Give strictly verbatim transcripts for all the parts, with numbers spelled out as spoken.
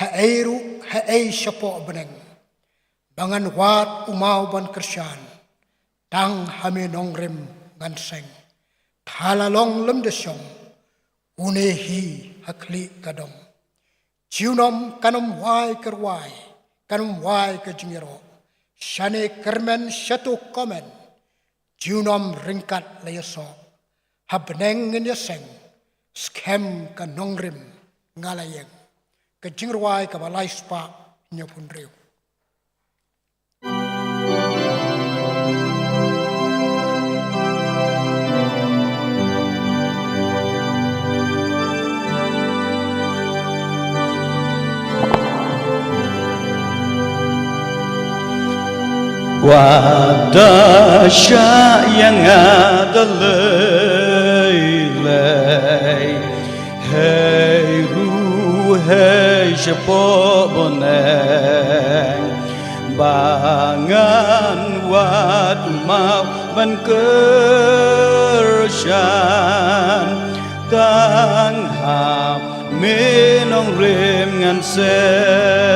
haei ruh haei shapoh bneng. Ba ngan wad u maw ban kyrshan, tang ha me nongrim ngan seng. Thala long lem da shong, une hi ha khlieh ka dong. Junom kan ym wai ka rwai, kan ym wai ka jingïaroh. Shane kyrmen shato komen, junom ryngkat la ïasoh. Ha bneng ngin ïaseng, skhem ka nongrim nga la ïeng. Ka jingrwai kaba lai spah hynñiewphew hynriew. Wat da shah ïa nga da lei lei, hei ruh hei shapoh bneng, ba ngan wad u maw ban kyrshan, tang ha me nongrim ngan seng.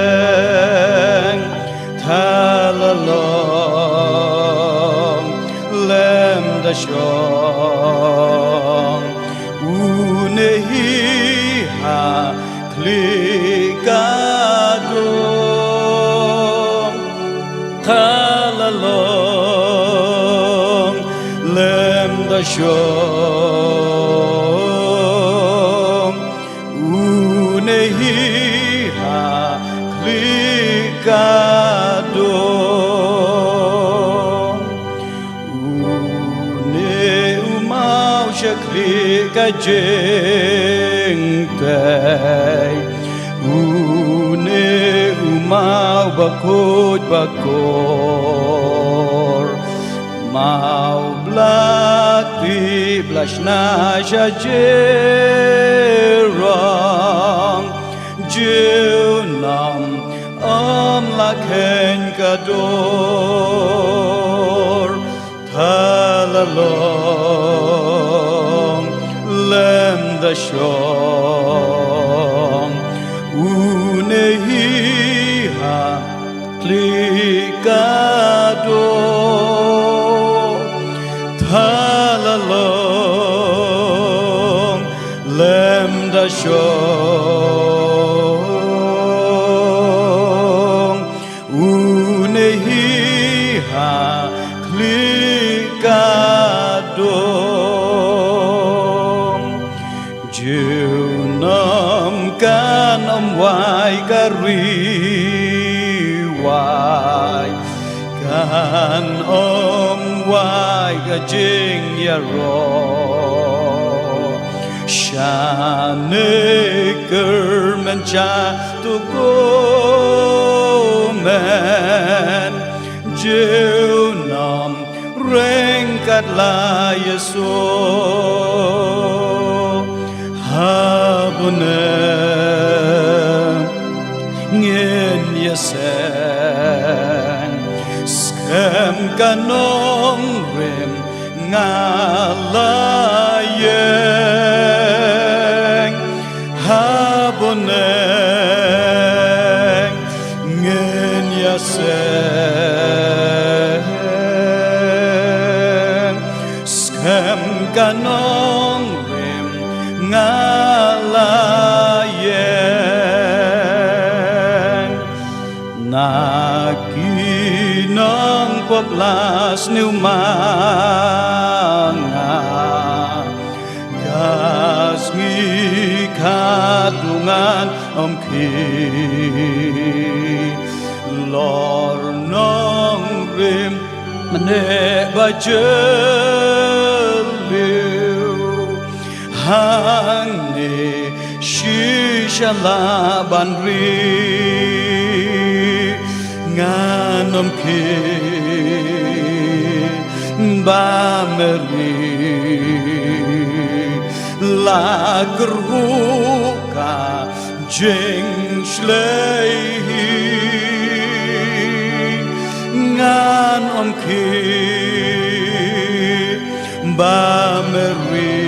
Thala long lem da shong, une hi ha khlieh ka dong. Thala long lem da shong, une hi ha khlieh ka dong. Une u maw sha khlieh ka jingtei, une u maw bakhuid bakor, maw bla tih bla shna sha jingïarong, junom ym lah kheiñ ka dor. Thala long lem da shong, une hi ha khlieh ka dong. Thala long lem da shong, une hi ha khlieh ka dong. Junom kan ym wai ka ri wai, kan ym wai ka jingïaroh. Shane kyrmen sha to komen, junom ryngkat la ïasoh. Ha bneng ngin ïaseng, skhem ka nongrim nga la ïeng. Ha bneng ngin ïaseng, skhem ka nongrim nga la ïeng. Na ki nongpop la sniew ma nga, ka sngi khatduh ngan ym khie. Lor nongrim mynne ba jylliew, hangne shisha lah ban ri. Ngan ym khie Bah Meri, la kyrhuh ka jingshlei hi. Ngan ym khie Bah Meri,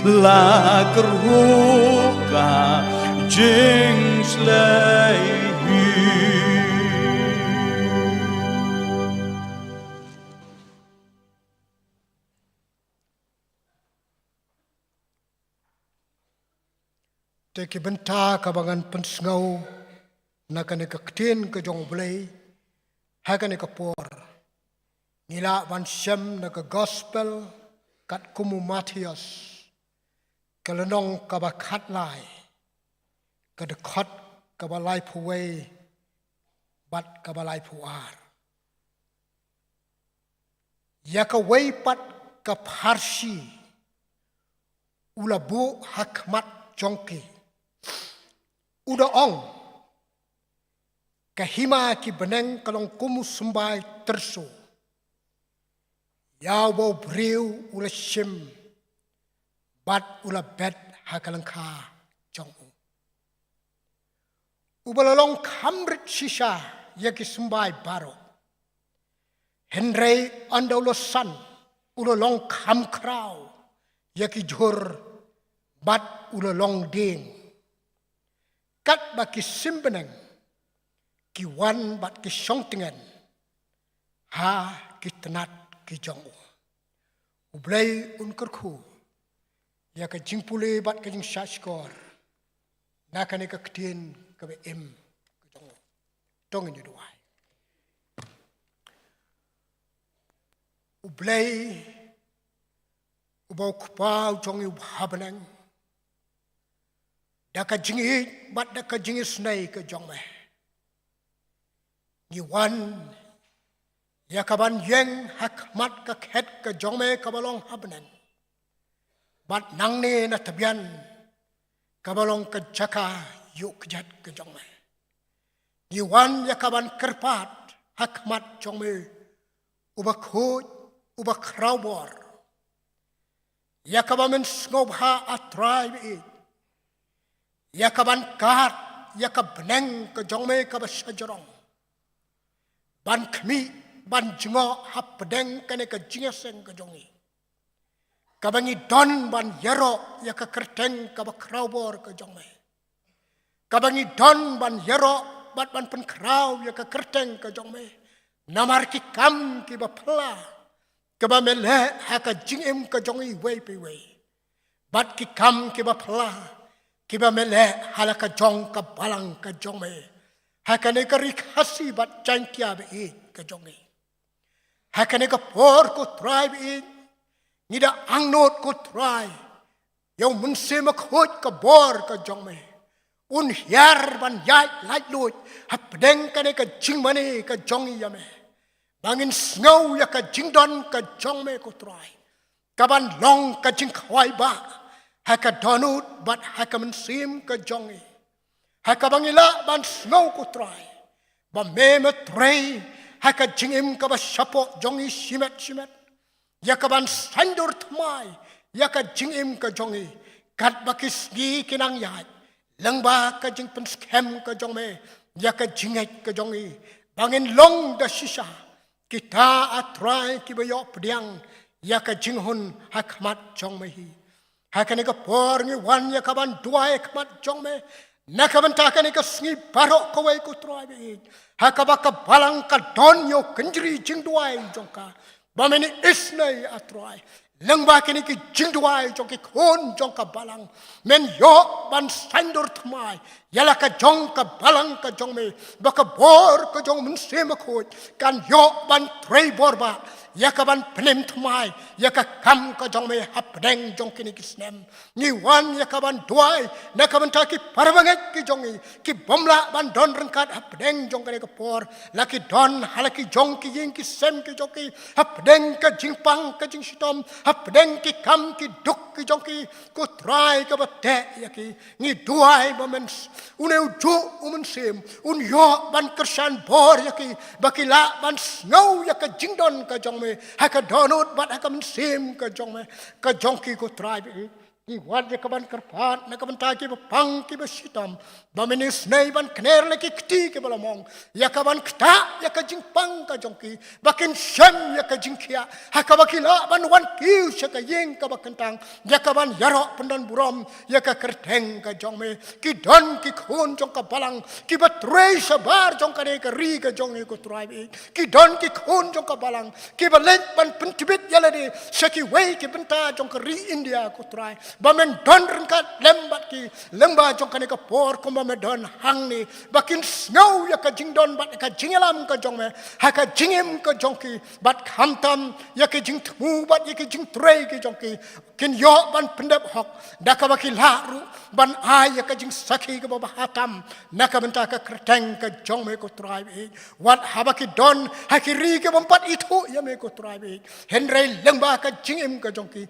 La kyrhuh ka jingslei hi. Te ki bynta kaba ngan pynsngew na kane ka ktien ka jong U Blei ha kane ka por, ngi lah ban shem na ka gospel katkum u Mathaios, ka lynnong kaba khatlai, ka dkhot kaba laiphew wei bad kaba laiphew ar. Ïa kawei pat ka pharshi u la buh ha khmat jong ki, u da ong, ka hima ki bneng ka long kum u symbai tyrso, ïa uba u briew u la shim bad u la bet ha ka lyngkha jong u. Uba la long kham rit shisha ïa ki symbai baroh, hynrei ynda u la san, u la long kham khraw ïa ki jhur bad u la long dieng. Katba ki sim bneng ki wan bad ki shong tngen ha ki tnat ki jong u. U Blei un kyrkhu ïa ka jingpule bad ka jingshahshkor na kane ka ktien kaba im ka jong u. To ngin ïa duwai. U Blei, uba u Kpa u jong ngi uba ha bneng, da ka jingïeit bad da ka jingisynei ka jong me, ngi wan ïa ka ban ïeng ha khmat ka khet ka jong me kaba long ha bneng, bad nangne na tbian kaba long ka jaka ïuh kjat ka jong me. Ngi wan ïa ka ban kyrpad ha khmat jong me, uba khuid, uba khraw bor, ïa kaba men sngewbha, A Trai ba ïeit, ïa ka ban kad ïa ka bneng ka jong me kaba shajrong, ban khmih, ban jngoh hapdeng kane ka jingïaseng ka jong ngi, kaba ngi don ban ïaroh ïa ka kyrteng kaba khraw bor ka jong me, kaba ngi don ban ïaroh bad ban pynkhraw ïa ka kyrteng ka jong me. Namar ki kam kiba phylla kiba me leh ha ka jingim ka jong iwei pa iwei, bad ki kam kiba phylla kiba me leh ha la ka jong ka balang ka jong me, ha kane ka Ri Khasi bad Jaiñtia ba ïeit ka jong ngi. Ha kane ka por, ko Trai ba ïeit, ngi da angnud, ko Trai, ïa u Mynsiem Bakhuid ka bor ka jong me, un hiar ban ïaid laitluid hapdeng kane ka jingmane ka jong ngi ïa me, ba ngin sngew ïa ka jingdon ka jong me, ko Trai, ka ban long ka jingkhawai bah ha ka dohnud bad ha ka mynsiem ka jong ngi, ha kaba ngi lah ban sngew, ko Trai, ba me me trei ha ka jingim kaba shapoh jong ngi shimet shimet, ïa ka ban saiñdur thymmai ïa ka jingim ka jong ngi, katba ki sngi ki nang ïaid, lyngba ka jingpynskhem ka jong me ïa ka jingngeit ka jong ngi, ba ngin long da shisha kita, A Trai, kiba ïoh pdiang ïa ka jinghun ha khmat jong me hi. Ha kane ka por ngi wan ïa ka ban duwai ha khmat jong me, na ka bynta kane ka sngi baroh kawei, ko Trai ba ïeit, ha kaba ka balang ka don ïa u kynjri jingduwai jong ka, ba men isynei, A Trai, lyngba kine ki jingduwai jong ki khun jong ka balang, men ïoh ban saiñdur thymmai ïa la ka jong ka balang ka jong me, ba ka bor ka jong u Mynsiem Bakhuid kan ïoh ban trei bor bah ïa ka ban pynim thymmai ïa ka kam ka jong me hapdeng jong kine ki snem. Ngi wan ïa ka ban duwai na ka bynta ki para bangeit ki jong ngi, ki bym lah ban don ryngkat hapdeng jong kane ka por, la ki don ha la ki jong ki ïing ki sem ki jong ki, hapdeng ka jingpang ka jingshitom, hapdeng ki kam ki duk ki jong ki, ko Trai, kaba teh ïa ki. Ngi duwai ba men s-, une ujuh u Mynsiem un ïoh ban kyrshan bor ïa ki, ba ki lah ban sngew ïa ka jingdon ka jong me ha ka dohnud bad ha ka mynsiem ka jong me, ka jong ki, ko Trai ba ïeit. Ngi wad ïa ka ban kyrpad na ka bynta kiba pang kiba shitom, ba men isynei ban kner la ki kti kiba la mong, ïa ka ban ktah ïa ka jingpang ka jong ki, ba kin shem ïa ka jingkhiah ha kaba ki lah ban wan kiew sha ka ïing kaba kyntang, ïa ka ban ïaroh pyndon burom ïa ka kyrteng ka jong me. Ki don ki khun jong ka balang kiba trei shabar jong kane ka ri ka jong ngi, ko Trai baieit. Ki don ki khun jong ka balang kiba leit ban pyntbit ïa lade sha kiwei ki bynta jong ka ri India, ko Trai, ba men don ryngkat lem bad ki lyngba jong kane ka por kumba me don hangne, ba kin sngew ïa ka jingdon bad ka jingïalam ka jong me ha ka jingim ka jong ki, bad khamtam ïa ka jingthmu bad ïa ka jingtrei ka jong ki. Kin ïoh ban pyndep hok da kaba ki lah ruh ban ai ïa ka jingsakhi kaba bha tam na ka bynta ka kyrteng ka jong me, ko Trai baieit. Wat haba ki don ha ki ri ki bym pat ithuh ïa me, ko Trai baieit, hynrei lyngba ka jingim ka jong ki,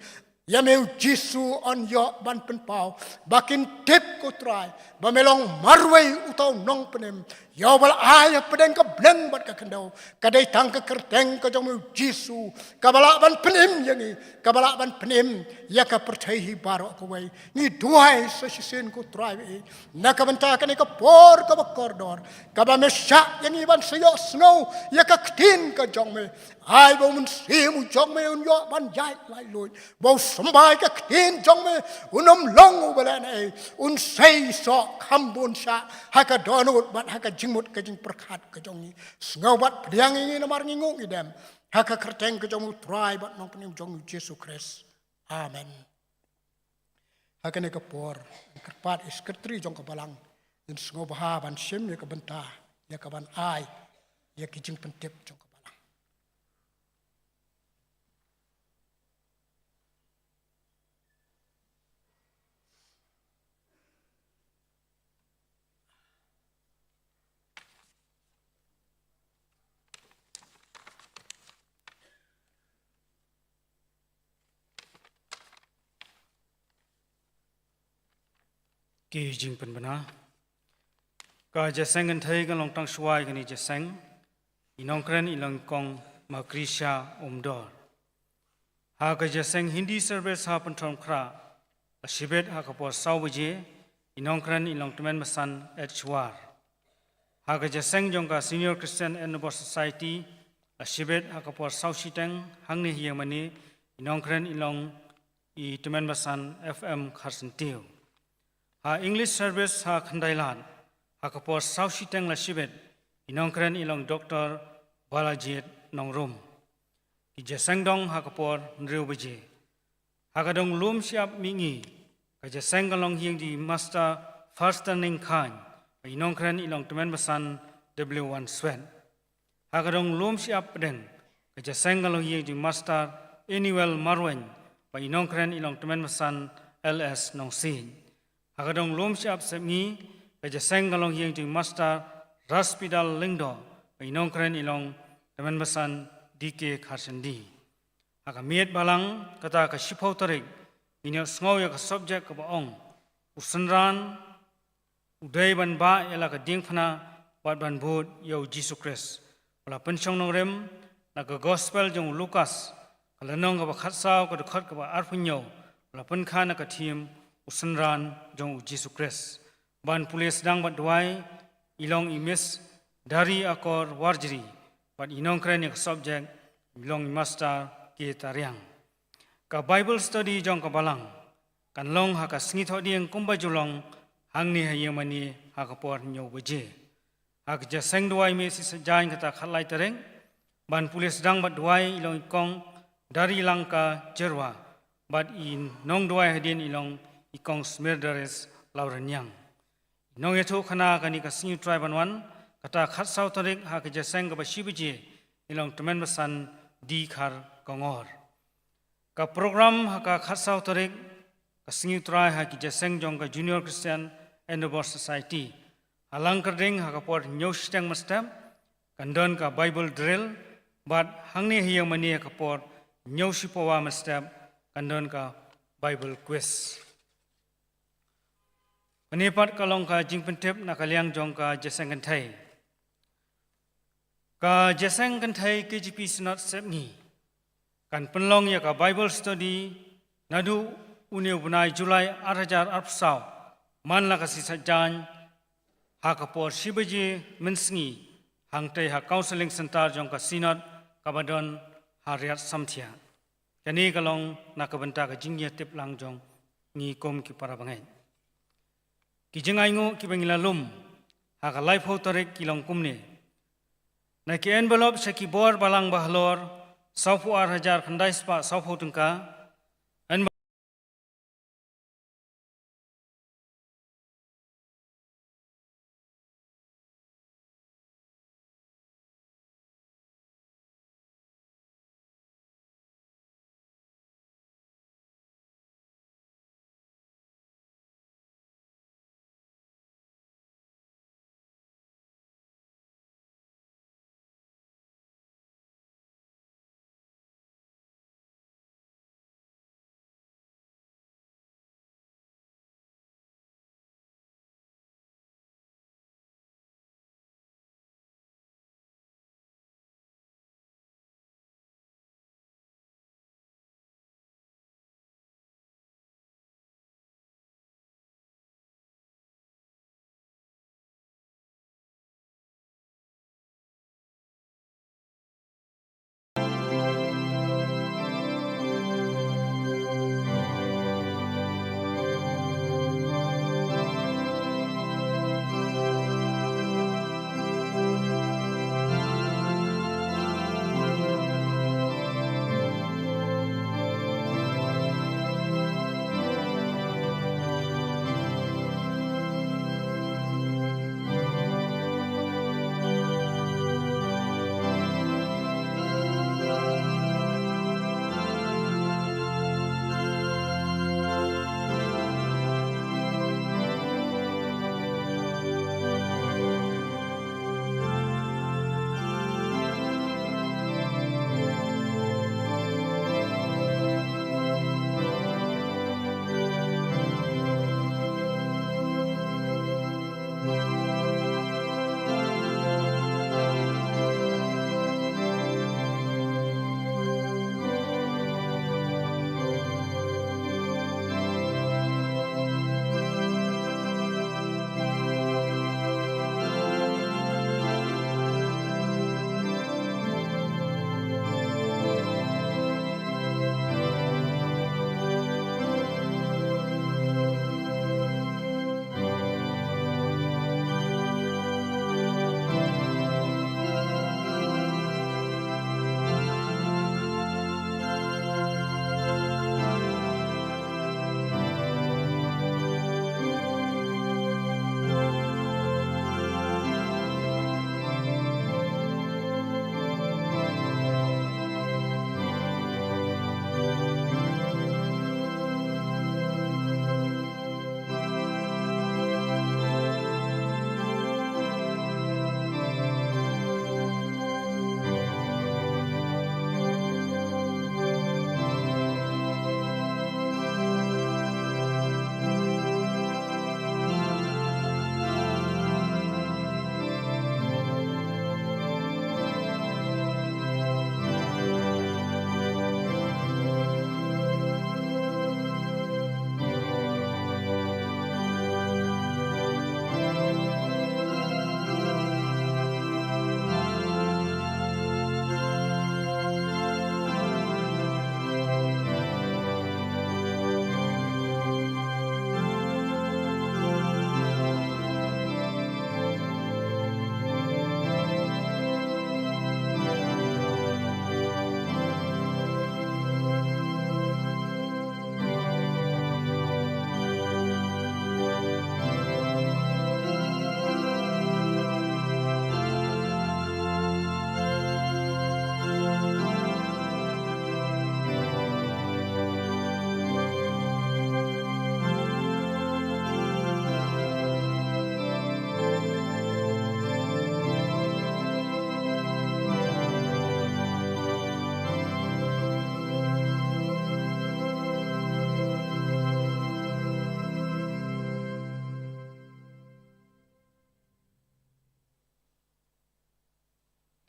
ïa me U Jisu yn ïoh ban pynpaw, ba kin tip, ko Trai, ba me long marwei uta u nongpynim. Ïa uba la ai hapdeng ka bneng bad ka khyndew, ka dei tang ka kyrteng ka jong me U Jisu, kaba lah ban pynim ïa ngi, kaba lah ban pynim ïa ka pyrthei hi baroh kawei. Ngi duwai sa shisien, ko Trai baieit, na ka bynta kane ka por kaba kordor, kaba me shah ïa ngi ban sa ïohsngew ïa ka ktien ka jong me. Ai ba U Mynsiem u jong me un ïoh ban ïaid laitluid, ba u symbai ka ktien jong me un ym long uba lehnoh, un sei soh kham bun shah ha ka dohnud bad ha ka jingmut ka jingpyrkhat ka jong ngi. Sngew bad pdiang ïa ngi namar ngi nguh ngi dem ha ka kyrteng ka jong U Trai bad Nongpynim jong ngi U Jisu Khrist. Amen. Ha kane ka por, kyrpad ïa i sekretari jong ka balang, ïa sngewbha ban shim ïa ka bynta ïa ka ban ai ïa ki jingpyntip jong ka balang. Ki jingpynbna. Ka jingïaseng kynthei ka long tang shuwa ïa kane ka jingïaseng. I nongkren i long i Kong Makrisha Umdor. Ha ka jingïaseng Hindi service ha Pynthorumkhrah la shibit ha ka por saw baje, i nongkren i long Tymmen Basan H War. Ha ka jingïaseng jong ka Senior Christian Endeavour Society la shibit ha ka por saw shiteng, hangne ha ïing mane, i nongkren i long i Tymmen Basan F M Kharsyntiew. Ha English service ha Khyndailad ha ka por saw shiteng la shibit, i nongkren i long Doctor Balajied Nongrum. Ki jingïaseng dong ha ka por hynriew baje. Ha ka dong lum shyiap mihngi, ka jingïaseng ka long ha ïing jong i Master Farstaning Khan, bad i nongkren i long Tymmen Basan W Wan Swet. Ha ka dong lum shyiap pdeng, ka jingïaseng ka long ha ïing jong i Master Eniwel Marwein, bad i nongkren i long Tymmen Basan L S Nongsiej. Ha ka dong lum shyiap sepngi, ka jingïaseng ka long ha ïing jong i Master Raspidal Lyngdoh, bad i nongkren i long Tymmen Basan D K Kharsyndie. Ha ka miet balang, kata ka shiphew tarik, ngin ïohsngew ïa ka subject kaba ong, U Synran u dei ban bah ïa la ka diengphna bad ban bud ïa U Jisu Khrist. Ba la pynshong nongrim na ka Gospel jong u Lukas, ka lynnong kaba khatsaw, ka dkhot kaba arphew hynñiew, ba la pynkha na ka theme U Synran jong U Jisu Khrist. Ban pule sdang bad duwai, i long i Miss Dari Akor Warjri, bad i nongkren ïa ka subject i long i Master K Tariang. Ka Bible study jong ka balang kan long ha ka sngi Thohdieng kumba ju long, hangne ha ïing mane ha ka por hynñiew baje. Ha ka jingïaseng duwai mih shisha jaiñ, kata khatlai tarik, ban pule sdang bad duwai i long i Kong Darilangka Jyrwa, bad i nongduwai hadien i long i Kong Smirdaris Lawraniang. I nongïathuhkhana kane ka sngi U Trai ban wan, kata khatsaw tarik ha ka jingïaseng kaba shi baje, i long Tymmen Basan D Kharkongor. Ka program ha ka khatsaw tarik ka sngi U Trai ha ki jingïaseng jong ka Junior Christian Endeavour Society. Ha Langkyrding ha ka por hynñiew shiteng mynstep kan don ka Bible drill, bad hangne ha ïing mane ha ka por hynñiew shipawa mynstep kan don ka Bible quiz. Kane pat ka long ka jingpyntip na ka liang jong ka jingïaseng kynthei. Ka jingïaseng kynthei K J P Synod sepngi kan pynlong ïa ka Bible study naduh une u bnai July ar hajar arphew saw, man la ka sngi Saitjaiñ, ha ka por shi baje mynsngi, hangtei ha Counselling Centre jong ka Synod kaba don ha Riat Samthiah. Kane ka long na ka bynta ka jingïatiplang jong ngi kum ki para bangeit. Ki jingainguh kiba ngi la lum ha ka laiphew tarik ki long kumne. Na ki envelope sha ki bor balang bahalor, sawphew ar hajar khyndai spah sawphew tyngka.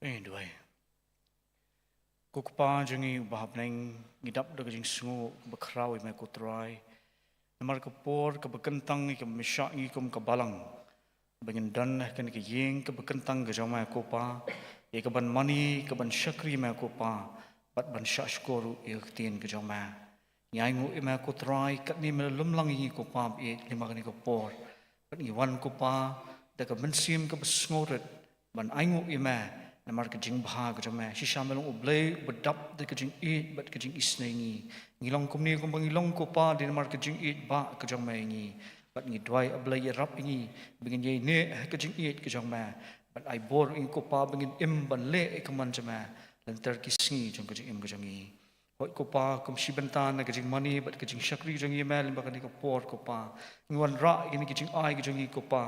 Te ngin duwai. Ko Kpa jong ngi uba ha bneng, ngi dap da ka jingsngew bakhraw ïa me ko Trai, Namar ka por kaba kyntang ïa kaba mynshwa ngi kum ka balang ba ngin don ha kane ka ïing kaba kyntang ka jong me ko Pa, ïa kaban mane, kaban shakri me ko Pa, bad ban shahshkor ruh ïa ka ktien ka jong me. Ngi ainguh ïa me ko Trai, katne me la lum lang ïa ngi ko Pa, bad lyngba kane ka por bad ngi wan ko Pa da ka mynsiem kaba sngewrit ban ainguh ïa me namar ka jingbha ka jong me. Shisha me long U Blei uba dap da ka jingïeit bad ka jingisynei ïa ngi. Ngi long kumne kumba ngi long ko Pa, dei namar ka jingïeit ba ka jong me ïa ngi. Bad ngi duwai, A Blei, ïarap ïa ngi ba ngin ïaineh ha ka jingïeit ka jong me, bad ai bor ïa ngi ko Pa ba ngin im ban leh ïa ka mon jong me lynter ki sngi jong ka jingim ka jong ngi. Hooid ko Pa, kum shi bynta na ka jingmane bad ka jingshakri jong ngi ïa me lyngba kane ka por ko Pa, ngi wanrah ïa kine ki jingai ki jong ngi ko Pa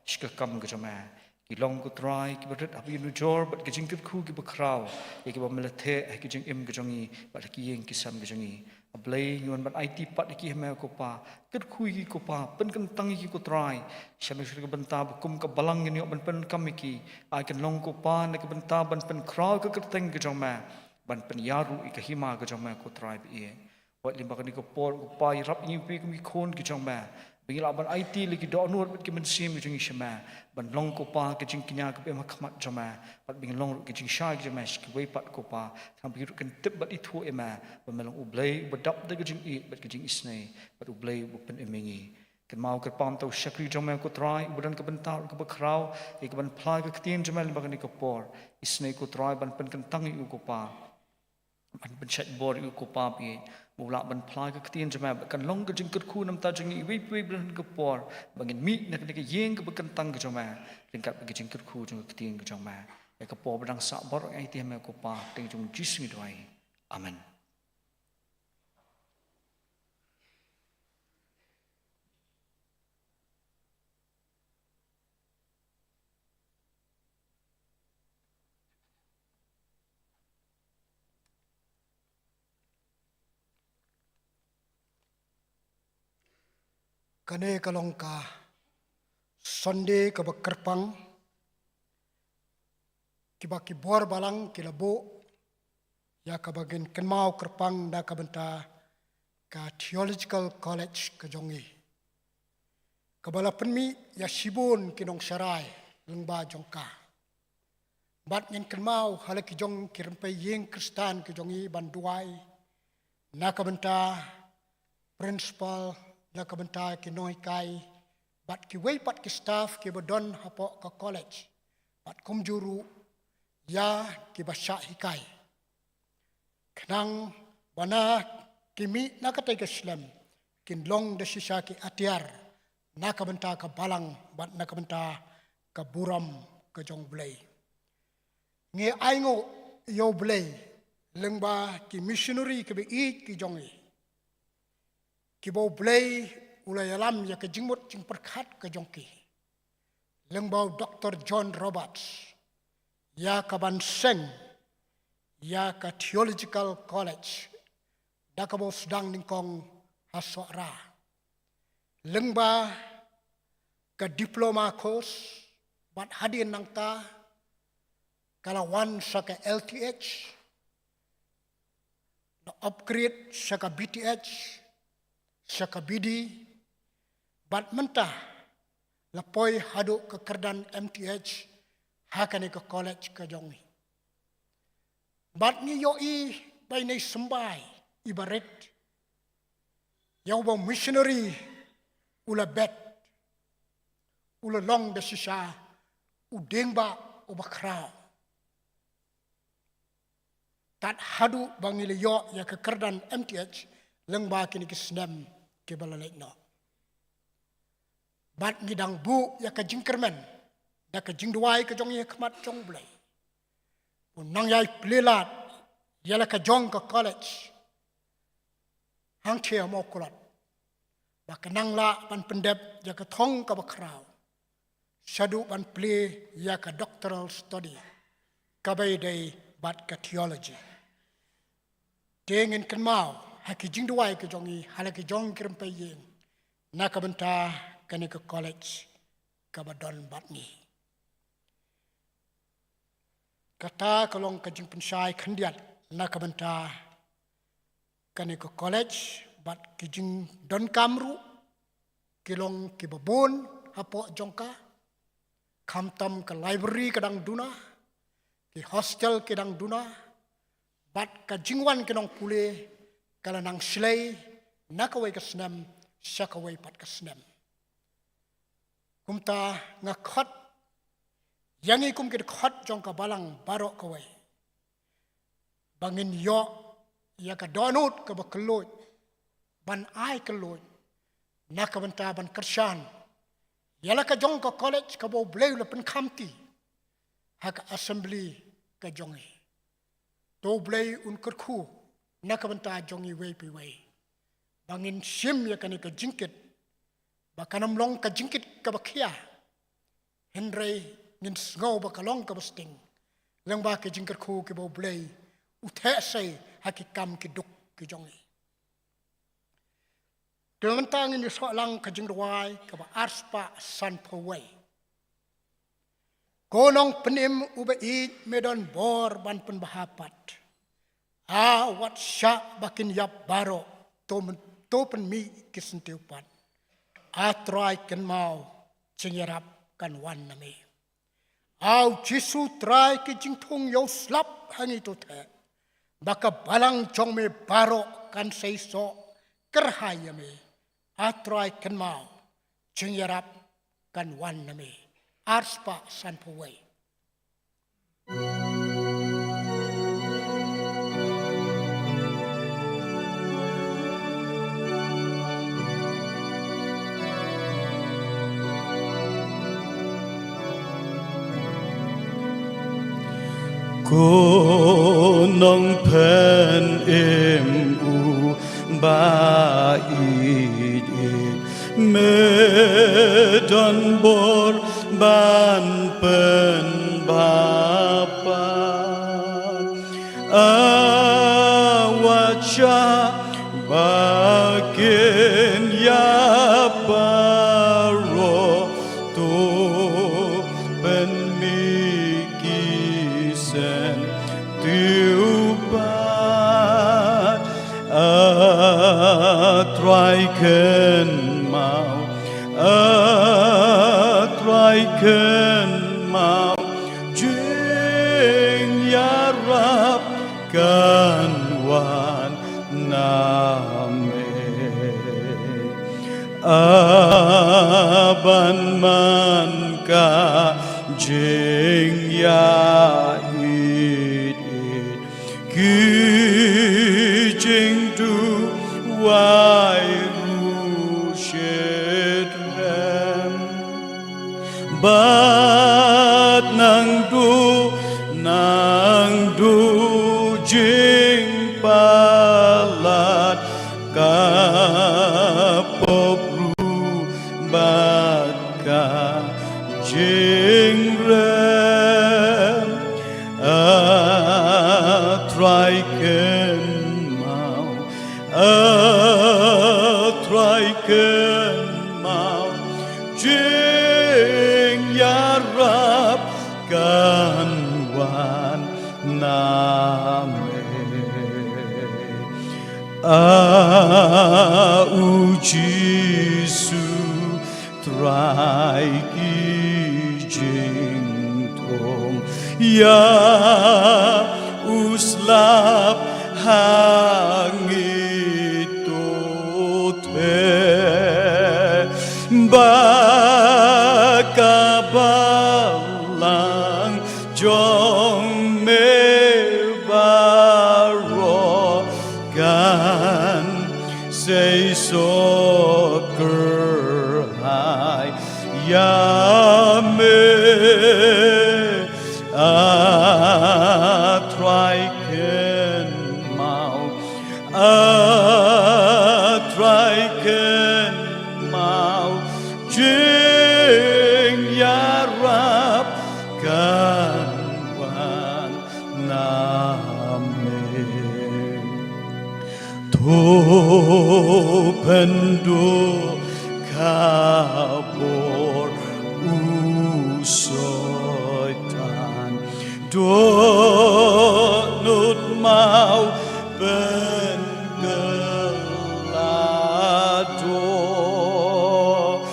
sha ka kam ka jong me. Ki long ko Trai kiba rit haba ïanujor bad ki jingkyrkhu kiba khraw ïa kiba me la theh ha ki jingim ki jong ngi bad ha ki ïing ki sem ki jong ngi. A Blei, ngi wan ban aiti pat ïa ki ha me ko Pa, kyrkhu ïa ki ko Pa, pynkyntang ïa ki ko Trai. Sha ka bynta ba kum ka balang ngin ïoh ban pyndonkam ïa ki, ai kan long ko Pa na ka bynta ban pynkhraw ka kyrteng ka jong me, ban pynïar ruh ïa ka hima ka jong me ko Trai ba ïeit. Wat lyngba kane ka por ko Pa, ïarap ïa ngi phi kum ki khun ki jong me, ba ngin lah ban aiti la ki dohnud bad ki mynsiem ki jong ngi sha me, ban long ko Pa ka jingkñia kaba im ha khmat jong me, bad ba ngin long ruh ka jingshai ka jong me sha kiwei pat ko Pa, khnang ba ki ruh kin tip bad ithuh ïa me ba me long U Blei uba dap da ka jingïeit bad ka jingisynei, bad U Blei uba pynim ïa ngi. Kynmaw kyrpad ïa u shakri jong me ko Trai, uba don ka bynta ruh kaba khraw ïa kaban phla ka ktien jong me lyngba kane ka por. Isynei ko Trai ban pynkyntang ïa u ko Pa, ban pynshait bor ïa u ko Pa, ba u lah ban phla ka ktien jong me, ba kan long ka jingkyrkhu na ka bynta jong ngi iwei pa iwei ba don ha kane ka por, ba ngin mih na kane ka ïing kaba kyntang ka jong me ryngkat bad ka jingkyrkhu jong ka ktien ka jong me. Ïa ka por ba dang sah baroh ngi aiti ha me ko Pa, ha ka kyrteng jong U Jisu ngi duwai. Amen. Kane ka long ka Sunday kaba kyrpang, kiba ki bor balang ki la buh ïa kaba ngin kynmaw kyrpang na ka bynta ka Theological College ka jong ngi, kaba la pynmih ïa shibun ki nongsharai lyngba jong ka. Bad ngin kynmaw ha la ki jong ki rympei ïing Khristan ki jong ngi ban duwai na ka bynta principal, na ka bynta ki nonghikai bad kiwei pat ki staff kiba don hapoh ka college, bad kumjuh ruh ïa kiba shah hikai, khnang ba na ki mih na katei ka snem kin long da shisha ki atiar na ka bynta ka balang bad na ka bynta ka burom ka jong U Blei. Ngi ainguh ïa U Blei lyngba ki missionary kiba ïeit ki jong ngi, kiba U Blei u la ïalam ïa ka jingmut jingpyrkhat ka jong ki, lyngba u Doktor John Roberts, ïa kaban seng ïa ka Theological College da kaba u sdang nyngkong ha Sohra, lyngba ka diploma course, bad hadien nangta ka la wan sha ka L T H, la upgrade sha ka B T H, sha ka B D, bad mynta la poi haduh ka kyrdan M T H ha kane ka college ka jong ngi. Bad ngi ïohi ba ine i symbai iba rit ïa uba u missionary u la bet, u la long da shisha u dieng ba uba khraw. Tad haduh ba ngi la ïoh ïa ka kyrdan M T H lyngba kine ki snem kiba la leit noh. Bad ngi dang buh ïa ka jingkyrmen da ka jingduwai ka jong ngi ha khmat jong U Blei, un nang ïai plie lad ïa la ka jong ka college hangthie ha Mawkulat, ba kan nang lah ban pyndep ïa ka thong kaba khraw shaduh ban plie ïa ka doctoral study kaba ïadei bad ka theology. Te ngin kynmaw ha ki jingduwai ka jong ngi ha la ki jong ki rympei ïing na ka bynta kane ka college kaba don bad ngi. Kata ka long ka jingpynshai khyndiat na ka bynta kane ka college bad ki jingdonkam ruh ki long kiba bun hapoh jong ka, khamtam ka library ka dang duna, ki hostel ki dang duna, bad ka jingwan ki nongpule ka la nang shlei na kawei ka snem sha kawei pat ka snem. Kumta nga khot ïa ngi kum ki dkhot jong ka balang baroh kawei ba ngin ïoh ïa ka dohnud kaba kylluid, ban ai kylluid na ka bynta ban kyrshan ïa la ka jong ka college kaba U Blei u la pynkhamti ha ka assembly ka jong ngi. To U Blei un kyrkhu na ka bynta jong ngi iwei pa iwei ba ngin shim ïa kane ka jingkit, ba kan ym long ka jingkit kaba khia, hynrei ngin sngew ba ka long kaba sting lyngba ki jingkyrkhu kiba U Blei u theh sei ha ki kam ki duk ki jong ngi. Te mynta ngin ïa soh lang ka jingduwai kaba arspah sanphew wei. Ko Nongpynim uba ïeit, me don bor ban pynbha pat. A wat shah ba kin ïap baroh, to men-, to pynmih ki syntiew pat. A Trai kynmaw, jingïarap kan wan na me. A U Jisu Trai, ki jingthung ïa u slap ha ngi to theh, ba ka balang jong me baroh kan seisoh kyrhai ïa me. A Trai kynmaw, jingïarap kan wan na me. Arspah sanphew wei. Ko Nongpynim uba ïeit, me don bor ban pynbha pat. A wat shah ba kin ïap baroh, to pynmih ki syntiew pat. A Trai kynmaw, A Trai kynmaw, jingïarap kan wan na me. A ban man ka jingïaid, ki jingduwai ruh shitrhem. Bad nangduh, nangduh jingpalat ka pop ruh bad ka jingrem. A Trai kynmaw, A Trai kynmaw, jingïarap kan wan na me. A U Jisu Trai, ki jingthung ïa u slap ha ngi to theh, ba ka balang jong me baroh kan seisoh kyrhai ïa me. A Trai kynmaw, A Trai kynmaw, jingïarap kan wan na me. To pynduh ka bor u Soitan, dohnud maw pynkylla doh.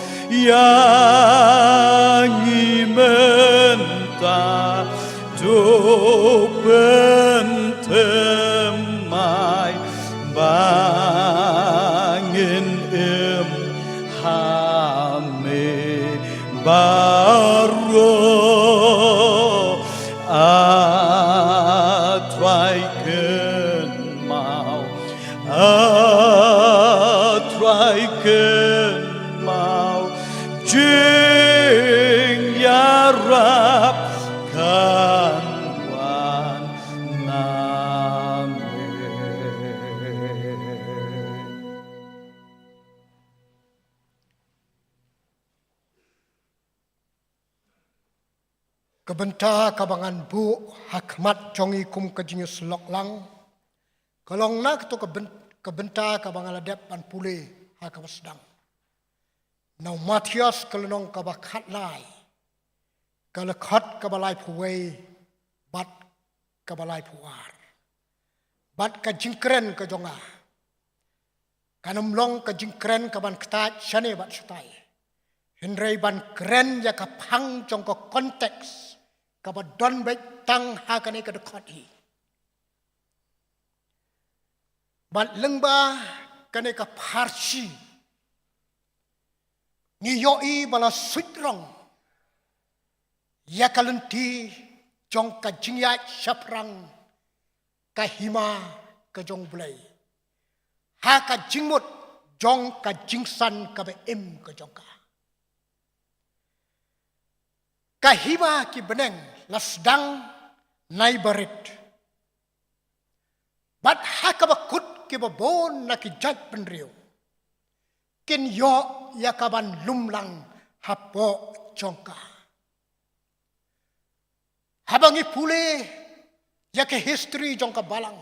Ïa ngi mynta to pynthymmai ba ngin im ha me baroh. A Trai kynmaw, A Trai kynmaw, jingïarap kan wan na me. Ka bynta kaba ngan buh ha khmat jong ngi kum ka jingïasyllok lang ka long na kato ka byn-, ka bynta kaba nga la dep ban pule ha kaba sdang. Na u Mathaios ka lynnong kaba khatlai, ka dkhot kaba laiphew wei bad kaba laiphew ar. Bad ka jingkren ka jong nga kan ym long ka jingkren kaban ktah shane bad shatai, hynrei ban kren ïa ka phang jong ka context kaba don beit tang ha kane ka dkhot hi. Bad lyngba kane ka pharshi ngi ïohi ba la suitrong ïa ka lynti jong ka jingïaid shaphrang ka hima ka jong U Blei ha ka jingmut jong ka jingsan kaba im ka jong ka. Ka hima ki bneng la sdang na i barit, bad ha kaba kut kiba bun na ki jaitbynriew kin ïoh ïa kaban lum lang hapoh jong ka. Haba ngi pule ïa ka history jong ka balang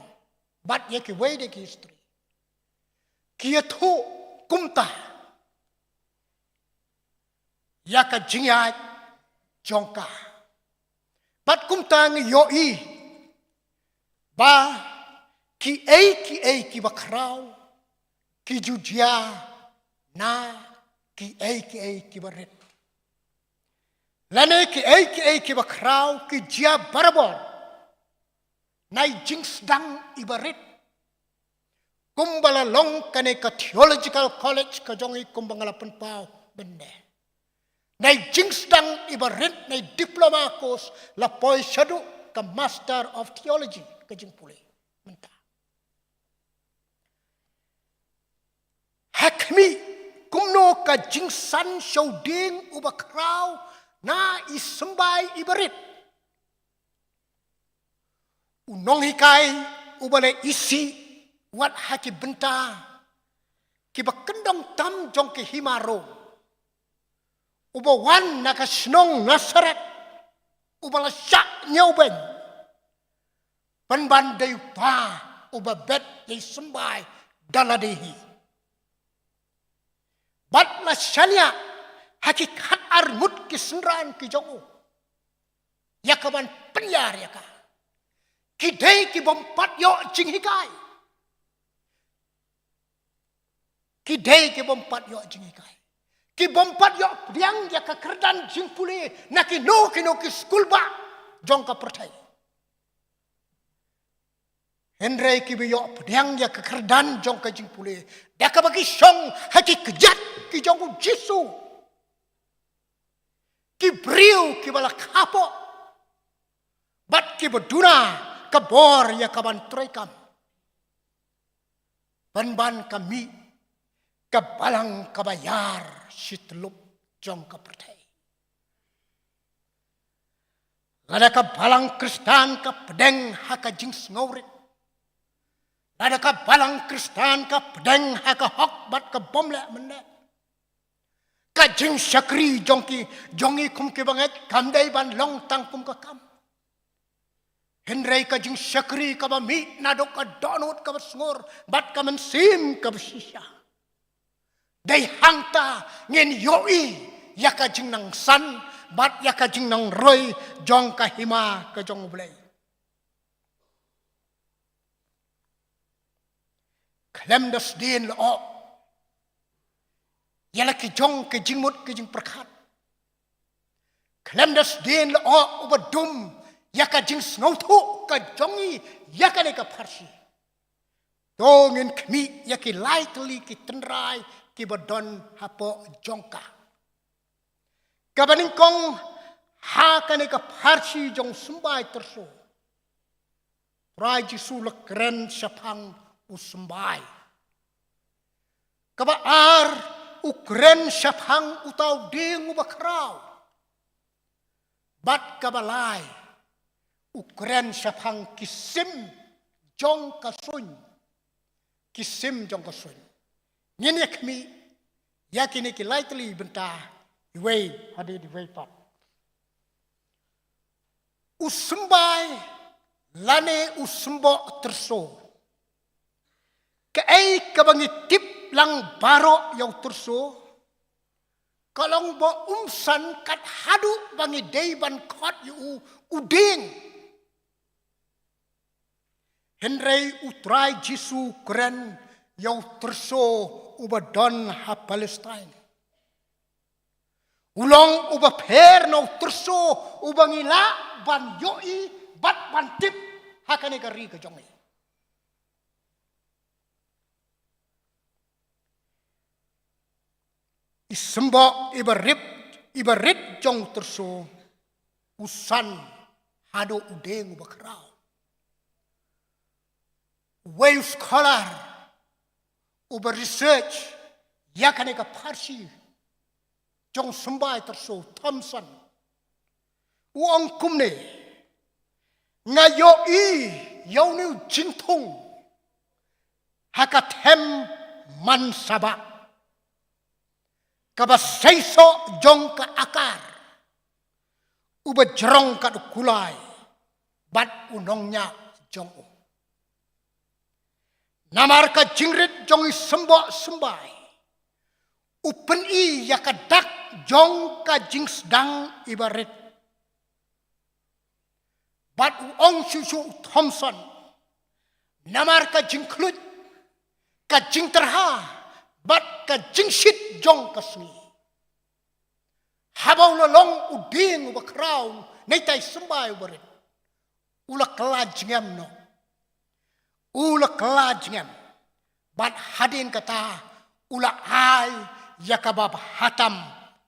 bad ïa kiwei de ki history, ki ïathuh kumta ïa ka jingïaid jong ka. Bad kumta ngi ïohi ba kiei kiei kiba khraw ki ju jia na kiei kiei kiba rit, lane kiei kiei kiba khraw ki jia barabor na i jingsdang iba rit. Kumba la long kane ka theological college ka jong i, kumba nga la pynpaw mynne, na i jingsdang iba rit na i diploma course la poi shaduh ka Master of Theology ka jingpule mynta. Ha khmih, kumno ka jingsan shawding uba khraw na i symbai iba rit. U nonghikai uba la isih wat ha ki bynta kiba kyndong tam jong ki hima Rom, uba wan na ka shnong Nasareth, uba la shah ñiewbeiñ, pynban dei uta uba bet ïa i symbai da lade hi. Bad la shaniah ha ki khatar ngut ki synran ki jong u ïa kaban pynïar ïa ka. Ki dei kibym pat ïoh jinghikai. Ki dei kibym pat ïoh jinghikai. Kibym pat ïoh pdiang ïa ka kyrdan jingpule na kino kino ki skul bah jong ka pyrthei. Hynrei kiba ïoh pdiang ïa ka kyrdan jong ka jingpule da kaba ki shong ha ki kjat ki jong U Jisu. Ki briew kiba la khapoh bad kiba duna ka bor ïa kaban trei kam, pynban ka mih ka balang kaba ïar shi tyllup jong ka pyrthei. Lada ka balang Khristan ka pdeng ha ka jingsngewrit, lada ka balang Khristan ka pdeng ha ka hok bad ka bym leh mynne, ka jingshakri jong ki, jong ngi kum ki bangeit kam dei ban long tang kum ka kam. Hynrei ka jingshakri kaba mih naduh ka dohnud kaba sngur bad ka mynsiem kaba shisha, dei hangta ngin ïohi ïa ka jingnangsan bad ïa ka jingnangroi jong ka hima ka jong U Blei. Khlem da sdien lyoh, ïa la ki jong ki jingmut ki jingpyrkhat. Khlem da sdien la u ba dum ïa ka jingsngewthuh ka jong ngi ïa kane ka pharshi. To ngin khmih ïa ki lai tylli ki tynrai ki ba don hapoh jong ka. Kaba nyngkong, ha kane ka pharshi jong u symbai tyrso, Trai Jisu u la kren shaphang u symbai. Kaba ar, u kren shaphang uta u dieng uba khraw. Bad kaba lai, u kren shaphang ki sim jong ka suiñ. Ki sim jong ka suiñ. Ngin ïa khmih ïa kine ki lai tylli bynta, iwei hadien iwei pat. U symbai lane u symbai tyrso. Kaei kaba ngi tip lang baroh ïa u tyrso, ka long ba um san kat haduh ba ngi dei ban khot ïa u, u dieng. Hynrei u Trai Jisu u kren ïa u tyrso uba don ha Palestine. U long uba pher na u tyrso uba ngi lah ban ïohi bad ban tip ha kane ka ri ka jong ngi. I symbai iba rit, iba rit jong u tyrso, u san haduh u dieng uba khraw. Uwei u scholar uba research ïa kane ka pharshi jong u symbai tyrso, Thompson, u ong kumne: Nga ïohi ïa une u jingthung ha ka them man Sabah, kaba seisoh jong ka akar, uba jrong kat u kulai bad u nongñiah jong u. Namar ka jingrit jong i symbai symbai, u pyni ïa ka dak jong ka jingsdang iba rit. Bad u ong shuh shuh u Thompson, namar ka jingkhluit, ka jingtyrha bad ka jingshit jong ka sngi, haba u la long u dieng uba khraw na itai symbai uba rit, u la kylla jingem noh. U la kylla jingem. Bad hadien kata u la ai ïa kaba bha tam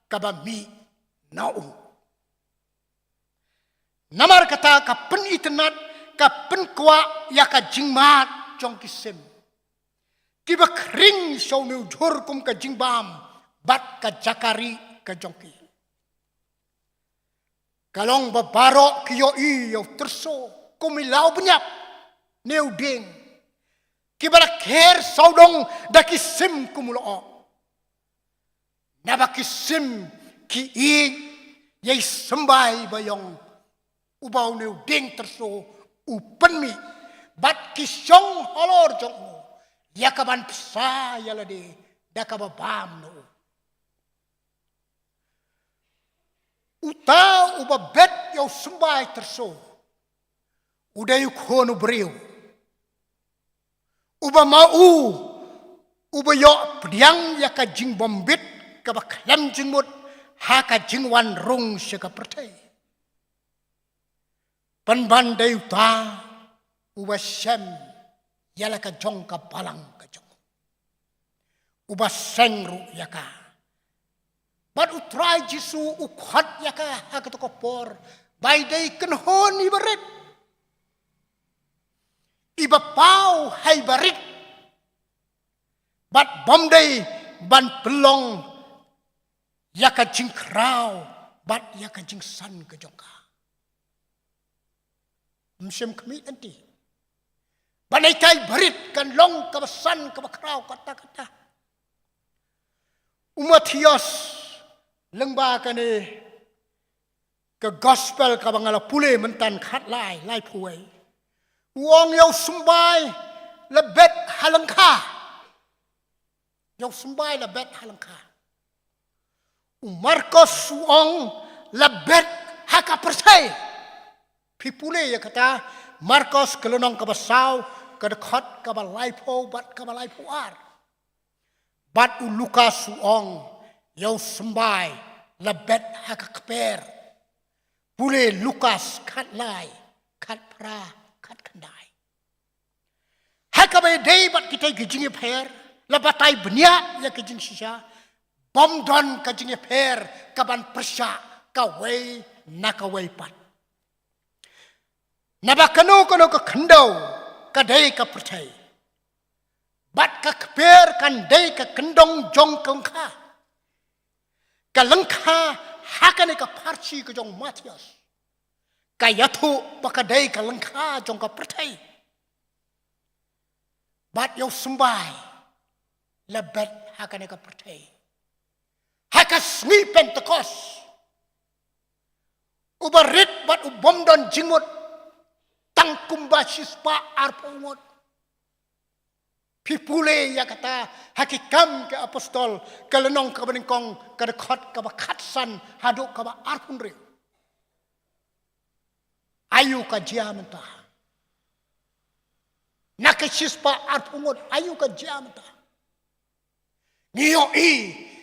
kaba mih na u. Namar kata ka pynitynnad, ka pynkwah ïa ka jingmad jong ki sim, kiba khring sha une u jhur kum ka jingbam bad ka jaka rieh ka jong ki. Ka long ba baroh ki ïohi ïa u tyrso kum i law bniap ne u dieng, kiba la kher sawdong da ki sim kum u lyoh. Naba ki sim ki ïeit ïa i symbai ba ïong, uba une u dieng tyrso u pynmih, bad ki shong halor jong u ïa ka ban bsa ïa lade da kaba bam na u. Uta uba bet ïa u symbai tyrso u dei u khun u briew, uba ma u uba ïoh pdiang ïa ka jingbymbit kaba khlem jingmut ha ka jingwan rung sha ka pyrthei. Pynban dei uta uba shem ïa la ka jong ka balang ka jong u, uba seng ruh ïa ka. Bad u Trai Jisu u khot ïa ka ha kato ka por ba i dei kynhun iba rit, iba paw ha iba rit, bad bym dei ban pynlong ïa ka jingkhraw bad ïa ka jingsan ka jong ka. Ym shym khmih lynti ba na itai barit kan long kaba san kaba khraw katta katta. U Mathaios, lyngba kane ka gospel kaba nga la pule mynta, khatlai, laiphew wei, u ong ïa u symbai la bet ha lyngkha. Ïa u symbai la bet ha lyngkha. U Markos u ong la bet ha ka pyrthei. Phi pule ïa kata, Markos ka lynnong kaba saw, ka dkhot kaba laiphew bad kaba laiphew ar. Bad u Lukas u ong Ïa u symbai la bet ha ka kper. Pule Lukas khatlai, khatphra, khatkhyndai. Ha kaba ïadei bad kita ki jingïapher, la batai bniah ïa ki jingshisha, bym don ka jingïapher kaban pyrshah kawei na kawei pat. Naba kano kano ka khyndew ka dei ka pyrthei. Bad ka kper kan dei ka kyndong jong ka lyngkha. Ka lyngkha ha kane ka pharshi ka jong u Mathaios ka ïathuh ba ka dei ka lyngkha jong ka pyrthei. Bad ïa u symbai la bet ha kane ka pyrthei. Ha ka sngi Pentekost, uba rit bad u bym don jingmut, tang kumba shispah arphew ngut. Phi pule ïa kata ha Ki Kam ki Apostol, ka lynnong kaba nyngkong, ka dkhot kaba khatsan haduh kaba arphew hynriew. Aïu ka jia mynta? Na ka shispah arphew ngut, aïu ka jia mynta? Ngi ïohi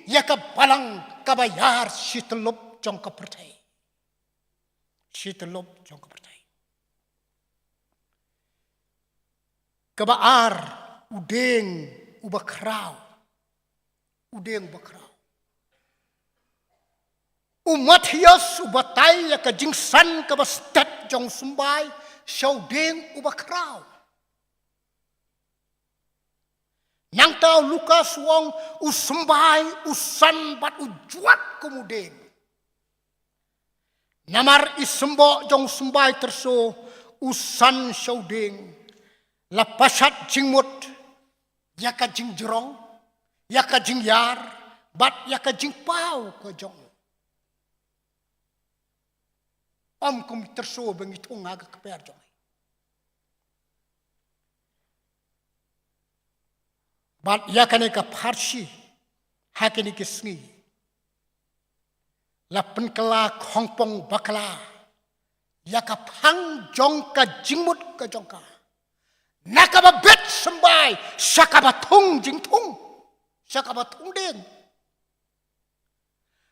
ïa ka balang kaba ïar shi tyllup jong ka pyrthei. Shi tyllup jong ka pyrthei. Kaba ar, u dieng uba khraw. U dieng uba khraw. U Mathaios u batai ïa ka jingsan kaba stet jong u symbai sha u dieng uba khraw. Nangta u Lukas u ong u symbai u san bad u jwat kum u dieng. Namar i symboh jong u symbai tyrso u san sha u dieng, la pashat jingmut ïa ka jingjrong, ïa ka jingïar, bad ïa ka jingpaw ka jong u. Ym kum i tyrso ba ngi thung ha ka kper jong i. Bad ïa kane ka pharshi, ha kine ki sngi, la pynkylla khongpong bakla ïa ka phang jong ka jingmut ka jong ka. Na kaba bet symbai sha kaba thung jingthung, sha kaba thung dieng.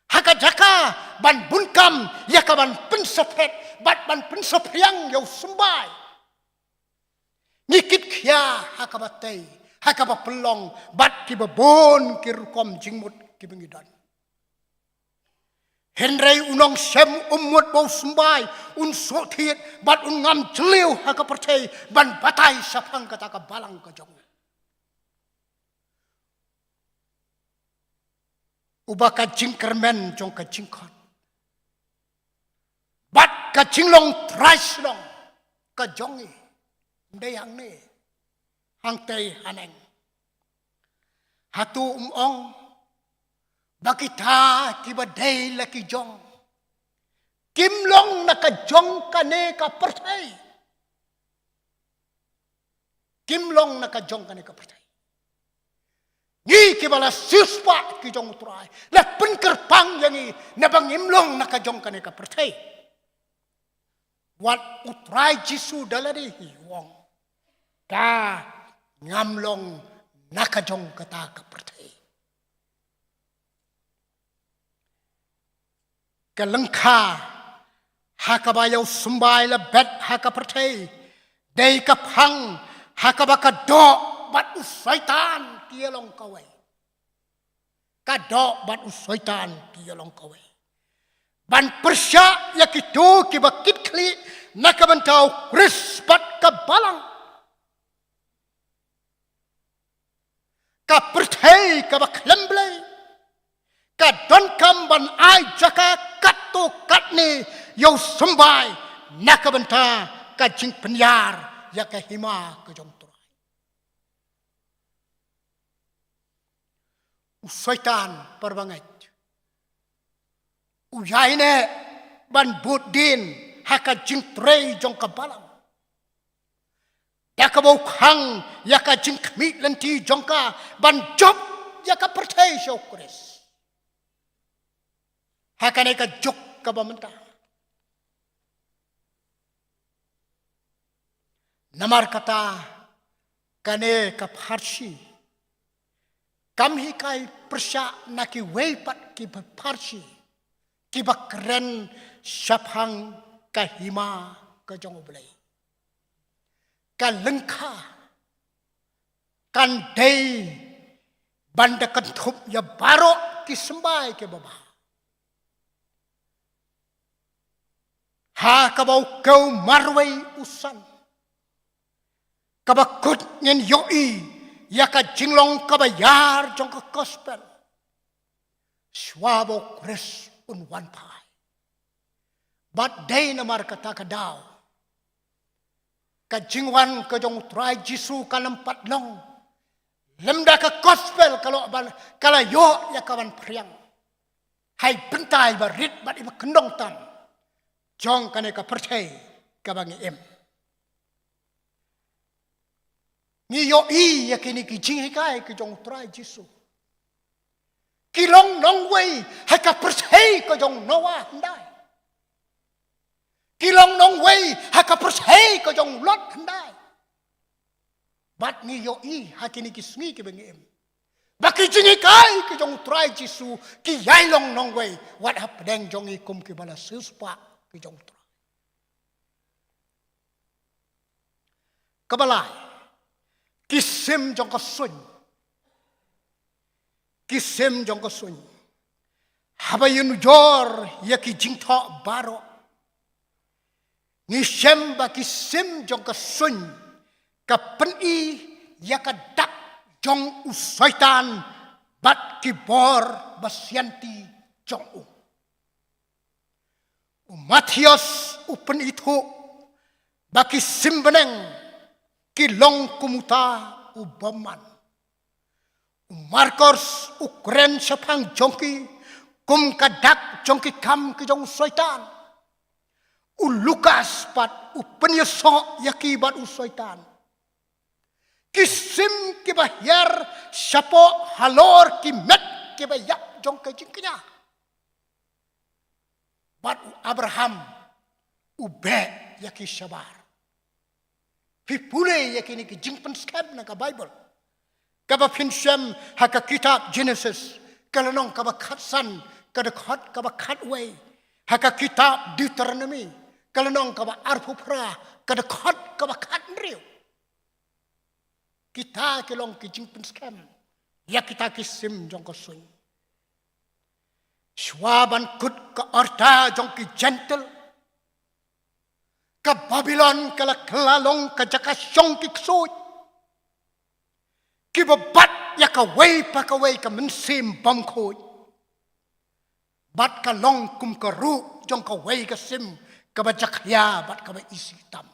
Ha ka jaka ban bun kam ïa kaban pynsaphet bad ban pynsaphriang ïa u symbai, ngi kit khia ha kaba tei, ha kaba pynlong bad kiba bun ki rukom jingmut kiba ngi don. Hynrei u nongshem um mut ba u symbai un sngewthied bad un ngam jylliew ha ka pyrthei ban batai shaphang kata ka balang ka jong u. Uba ka jingkyrmen jong ka jingkhot bad ka jinglong trai shnong ka jong i, ym dei hangne, hangtei haneng. Hato um ong ba kita kiba dei la ki jong kim long na ka jong kane ka pyrthei? Kim long na ka jong kane ka pyrthei. Ngi kiba la siewspah ki jong u Trai, la pynkyrpang ïa ngi naba ngim long na ka jong kane ka pyrthei. Wat u Trai Jisu da lade hi u ong, ka ngam long na ka jong kata ka pyrthei. Ka lyngkha ha kaba ïa u symbai la bet ha ka pyrthei, dei ka phang ha kaba ka doh bad u Soitan ki ïa long kawei. Ka doh bad u Soitan ki ïa long kawei ban pyrshah ïa kito kiba kit khlieh na ka bynta u Khrist bad ka balang. Ka pyrthei kaba khlem Blei ka donkam ban ai jaka katto katne ïa u symbai na ka bynta ka jingpynïar ïa ka hima ka jong u Trai. U Soitan, para bangeit, u ïaineh ban bud dien ha ka jingtrei jong ka balang, da kaba u khang ïa ka jingkhmih lynti jong ka ban jop ïa ka pyrthei sha u Khrist ha kane ka juk kaba mynta. Namar kata, kane ka pharshi Kam hikai pyrshah na kiwei pat ki pharshi kiba kren shaphang ka hima ka jong U Blei. Ka lyngkha kan dei ban da kynthup ïa baroh ki symbai kiba bha. Ha kaba u kew marwei u san, kaba kut ngin ïohi ïa ka jinglong kaba ïar jong ka gospel. Shuwa ba U Khrist un wan phai. Bad dei namar kata ka daw, ka jingwan ka jong U Trai Jisu kan ym pat long lymda ka gospel ka la ban, ka la ïoh ïa ka ban phriang ha i bynta iba rit bad iba kyndong tam jong kane ka pyrthei kaba ngi im. Ngi ïohi ïa kine ki jinghikai ki jong U Trai Jisu ki long nongwei ha ka pyrthei ka jong Noah hyndai. Ki long nongwei ha ka pyrthei ka jong Lot hyndai. Bad ngi ïohi ha kine ki sngi kiba ngi im ba ki jinghikai ki jong U Trai Jisu ki ïai long nongwei wat hapdeng jong ngi kum kiba la siewspah ki jong U Trai. Kaba lai, ki sim jong ka suiñ. Ki sim jong ka suiñ. Haba ngi nujor ïa ki jingthoh baroh, ngi shem ba ki sim jong ka suiñ ka pyni ïa ka dak jong u Soitan bad ki bor basianti jong u. U Mathaios u pynithuh ba ki sim bneng ki long kum uta u bymman. U Markos u kren shaphang jong ki kum ka dak jong ki kam ki jong u Soitan. U Lukas pat u pynïasoh ïa ki bad u Soitan. Ki sim kiba hiar shapoh halor ki met kiba ïap jong ka jingkñia. Bad u Abraham u beh ïa ki shabar. Phi pule ïa kine ki jingpynskhem na ka Baibl. Kaba phin shem ha ka kitab Genesis, ka lynnong kaba khatsan, ka dkhot kaba khatwei. Ha ka kitab Deuteronomi, ka lynnong kaba arphew phra, ka dkhot kaba khathynriew. Kita ki long ki jingpynskhem ïa kita ki sim jong ka suiñ. Shuwa ban kut ka orta jong ki Jentil, ka Babilon ka la kylla long ka jaka shong ki ksuid kiba bat ïa kawei pa kawei ka mynsiem bymkhuid. Bad ka long kum ka ruh jong kawei ka sim kaba jakhlia bad kaba isih tam.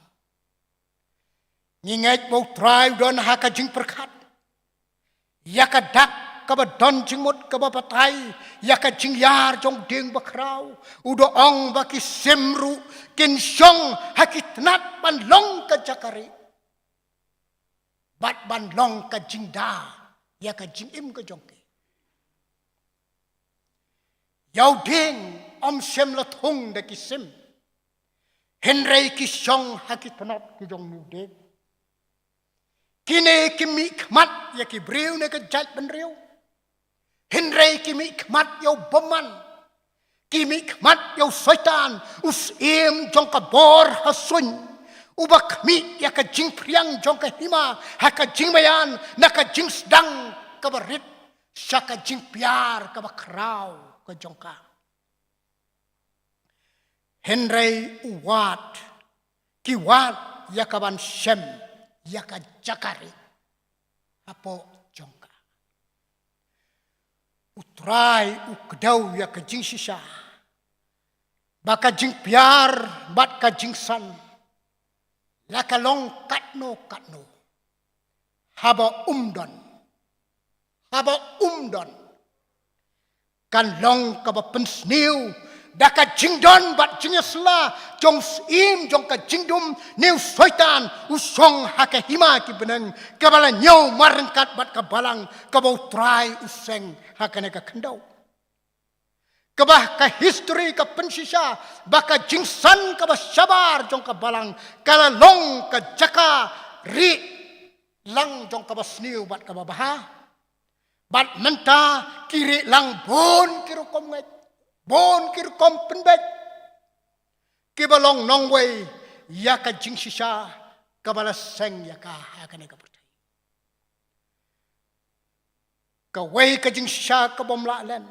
Ngi ngeit ba U Trai u don ha ka jingpyrkhat ïa ka dak kaba don jingmut kaba batai ïa ka jingïar jong dieng bakhraw. U da ong ba ki sim ruh kin shong ha ki tnat ban long ka jaka rieh bad ban long ka jingda ïa ka jingim ka jong ki. Ïa u dieng ym shym la thung da ki sim, hynrei ki shong ha ki tnat ki jong u dieng. Kine kim mihkhmat ïa ki briew ne ka jaitbynriew, hynrei ki mihkhmat ïa u bymman. Ki mihkhmat ïa u Soitan, u syiem jong ka bor ha suiñ, uba khmih ïa ka jingphriang jong ka hima ha ka jingmaïan na ka jingsdang kaba rit sha ka jingpyar kaba khraw ka jong ka. Hynrei u wad, ki wad ïa ka ban shem ïa ka jaka rieh hapoh jong ka. U Trai u kdew ïa ka jingshisha ba ka jingpyar bad ka jingsan la ka long katno katno. Haba um don, haba um don, kan long kaba pynsniew da ka jingdon bad jingïasylla jong u syiem jong ka jingdum, ne u Soitan u shong ha ka hima ki bneng kaba la ñiew marryngkat bad ka balang kaba U Trai u seng ha kane ka khyndew. Kaba ka histori ka pynshisha ba ka jingsan kaba shabar jong ka balang ka la long ka jaka rieh lang jong kaba sniew bad kaba bha. Bad mynta ki rieh lang bun ki rukom ngeit, bun ki rukom pynbeit, kiba long nongwei ïa ka jingshisha kaba la seng ïa ka ha kane ka pyrthei. Kawei ka jingshisha ka bym lah lem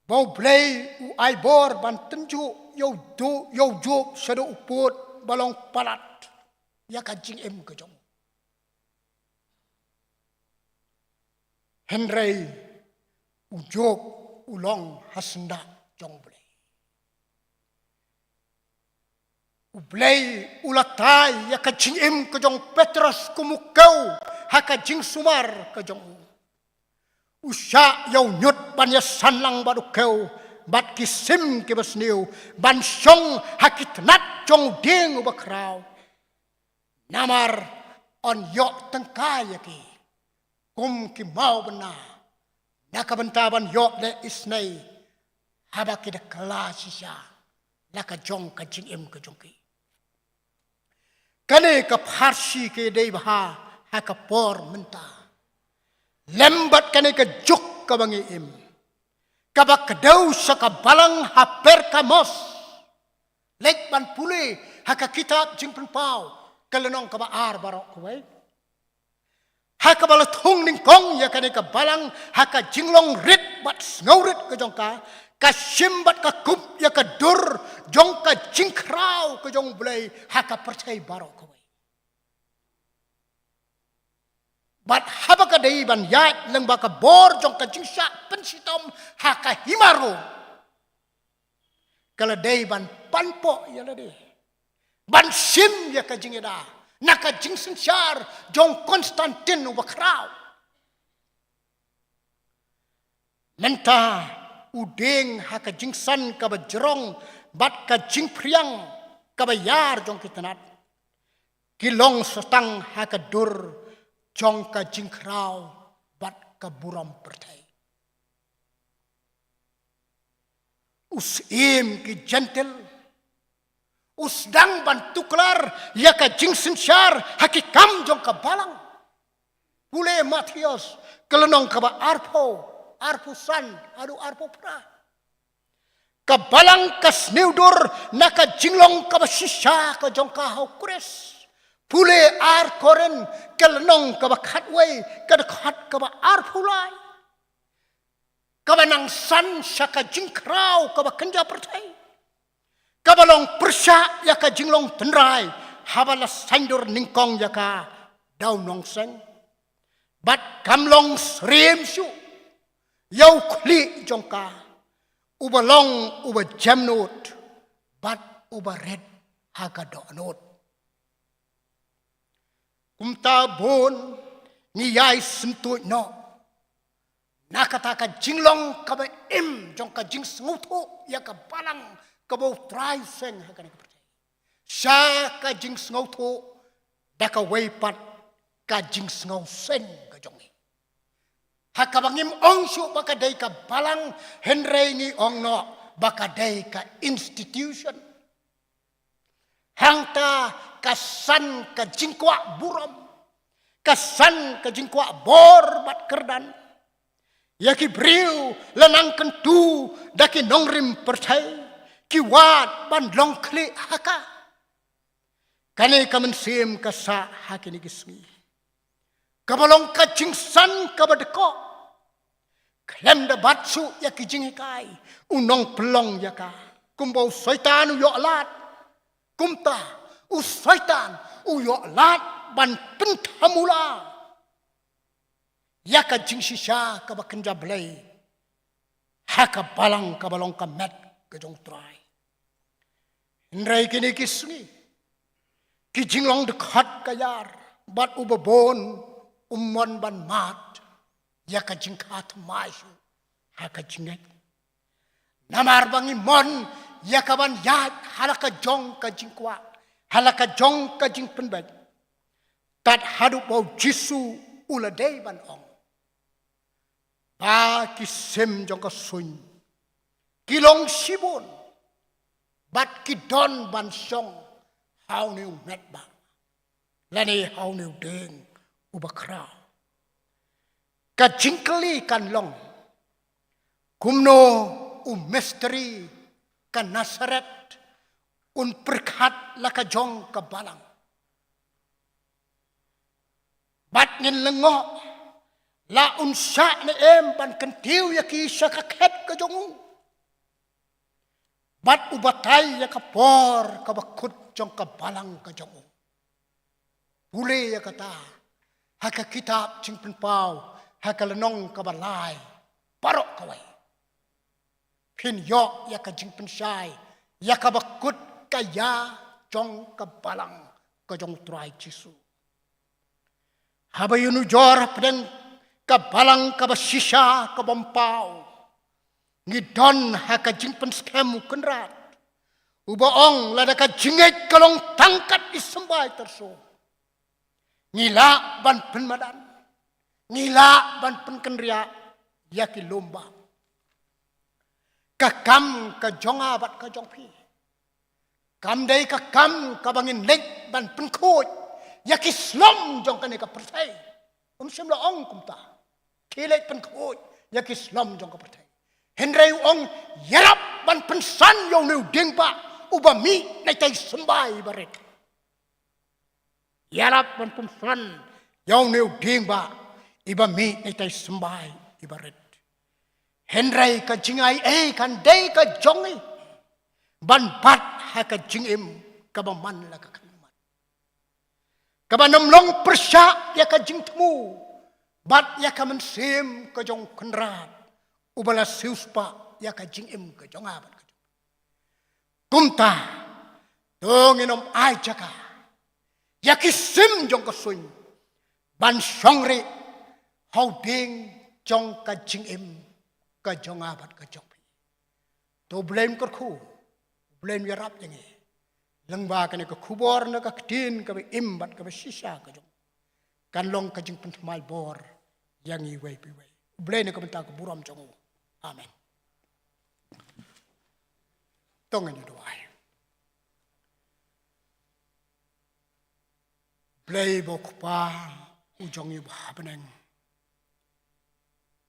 ba U Blei u ai bor ban tynjuh ïa u Job, ïa u Job shaduh u pud ba long palat ïa ka jingim ka jong u. Hynrei u Job u long ha syndah jong U Blei. U Blei u la tai ïa ka jingim ka jong u Petros kum u kew ha ka jingsumar ka jong u. U shah ïa u ñiut ban ïasan lang bad u kew bad ki sim kiba sniew ban shong ha ki tnat jong u dieng uba khraw. Namar yn ïoh tyngkai ïa ki kum ki mawbynna na ka bynta ban ïoh leh isynei haba ki da kylla shisha la ka jong ka jingim ka jong ki. Kane ka pharshi ka dei bha ha ka por mynta lem bad kane ka juk kaba ngi im, kaba kdew sha ka balang ha Pergamos. Leit ban pule ha ka kitab Jingpynpaw ka lynnong kaba ar baroh kawei. Ha kaba la thung nyngkong ïa kane ka balang ha ka jinglong rit bad sngewrit ka jong ka, ka shim bad ka kup ïa ka dur jong ka jingkhraw ka jong U Blei ha ka pyrthei baroh kawei. Bad haba ka dei ban ïaid lyngba ka bor jong ka jingshah pynshitom ha ka hima Rom, ka la dei ban pan poh ïa lade, ban shim ïa ka jingïada na ka jingsynshar jong u Konstantin uba khraw. Mynta u dieng ha ka jingsan kaba jrong bad ka jingphriang kaba ïar jong ki tnat ki long satang ha ka dur jong ka jingkhraw bad ka burom pyrthei. U syiem ki Jentil u sdang ban tuklar ïa ka jingsynshar ha ki kam jong ka balang. Pule Mathaios ka lynnong kaba arphew, arphew san haduh arphew phra. Ka balang ka sniew dur na ka jinglong kaba shisha ka jong ka ha U Khrist. Pule ar Korinth ka lynnong kaba khatwei, ka dkhot kaba arphew lai. Kaba nang san sha ka jingkhraw kaba kynja pyrthei, kaba long pyrshah ïa ka jinglong tynrai haba la saiñdur nyngkong ïa ka da u nongseng. Bad kam long syriem shuh ïa u khlieh jong ka, uba long uba jemnud bad uba rit ha ka dohnud. Kumta bun ngi ïai syntuid noh na kata ka jinglong kaba im jong ka jingsngewthuh ïa ka balang kaba U Trai u seng ha kane ka pyrthei sha ka jingsngewthuh da kawei pat ka jingsngewsih ka jong ngi. Ha kaba ngim ong shuh ba ka dei ka balang, hynrei ngi ong noh ba ka dei ka institution. Hangta ka san ka jingkwah burom, ka san ka jingkwah bor bad kyrdan ïa ki briew la nang kyntu da ki nongrim pyrthei, ki wad ban long khlieh ha ka. Kane ka mynsiem ka sah ha kine ki sngi, kaba long ka jingsan kaba dkoh. Khlem da bat shuh ïa ki jinghikai, u nongpynlong ïa ka, kumba u Soitan u ïoh lad, kumta u Soitan u ïoh lad ban pyntham u la ïa ka jingshisha kaba kynja Blei ha ka balang kaba long ka met ka jong U Trai. Hynrei kine ki sngi, ki jinglong dkhot ka ïar bad uba bun um mon ban mad ïa ka jingkha thymmai shuh ha ka jingngeit. Namar ba ngi mon ïa ka ban ïaid ha la ka jong ka jingkwah, ha la ka jong ka jingpynbeit. Tad haduh ba U Jisu u la dei ban ong ba ki sim jong ka suiñ ki long shibun bad ki don ban shong ha une u met ba lane ha une u dieng uba khraw. Ka jingkylli kan long, kumno u mistri ka Nasaret un pyrkhat la ka jong ka balang? Bad ngin lyngngoh la un shah ne em ban kyntiew ïa ki sha ka khet ka jong u, bad u batai ïa ka por kaba kut jong ka balang ka jong u. Pule ïa kata ha ka kitab Jingpynpaw, ha ka lynnong kaba lai, baroh kawei. Phin ïoh ïa ka jingpynshai ïa kaba kut ka ïa jong ka balang ka jong u Trai Jisu. Haba ïanujor hapdeng ka balang kaba shisha kaba ym paw, ngi don ha ka jingpynskhem u Kynrad, uba ong, lada ka jingngeit ka long tang kat i symbai tyrso, ngi lah ban pynmadan, ngi lah ban pynkynriah ïa ki lum bah. Ka kam ka jong nga bad ka jong phi kam dei ka kam kaba ngin leit ban pynkhuid ïa ki slem jong kane ka pyrthei. Um shym la ong kumta, khie leit pynkhuid ïa ki slem jong ka pyrthei. Hynrei u ong, ïarap ban pynsan ïa une u dieng bah uba mih na itei i symbai barit. Ïarap ban pynsan ïa une u dieng bah iba mih na itei i symbai iba rit. Hynrei ka jingai ei kan dei ka jong ngi ban bat ha ka jingim kaba man la ka khyllipmat, kaban ym long pyrshah ïa ka jingthmu bad ïa ka mynsiem ka jong u Kynrad, uba la siewspah ïa ka jingim ka jong nga bad ka jong. Kumta, to ngin ym ai jaka ïa ki sim jong ka suiñ ban shongrieh ha u dieng jong ka jingim ka jong nga bad ka jong phi. To Blei un kyrkhu, Blei un ïarap ïa ngi, lyngba kane ka khubor na ka ktien kaba im bad kaba shisha ka jong u, kan long ka jingpynthymmai bor ïa ngi iwei pa iwei. Blei na ka bynta ka burom jong u. Amen. To ngin ïa duwai. Blei ba u Kpa u jong ngi uba ha bneng,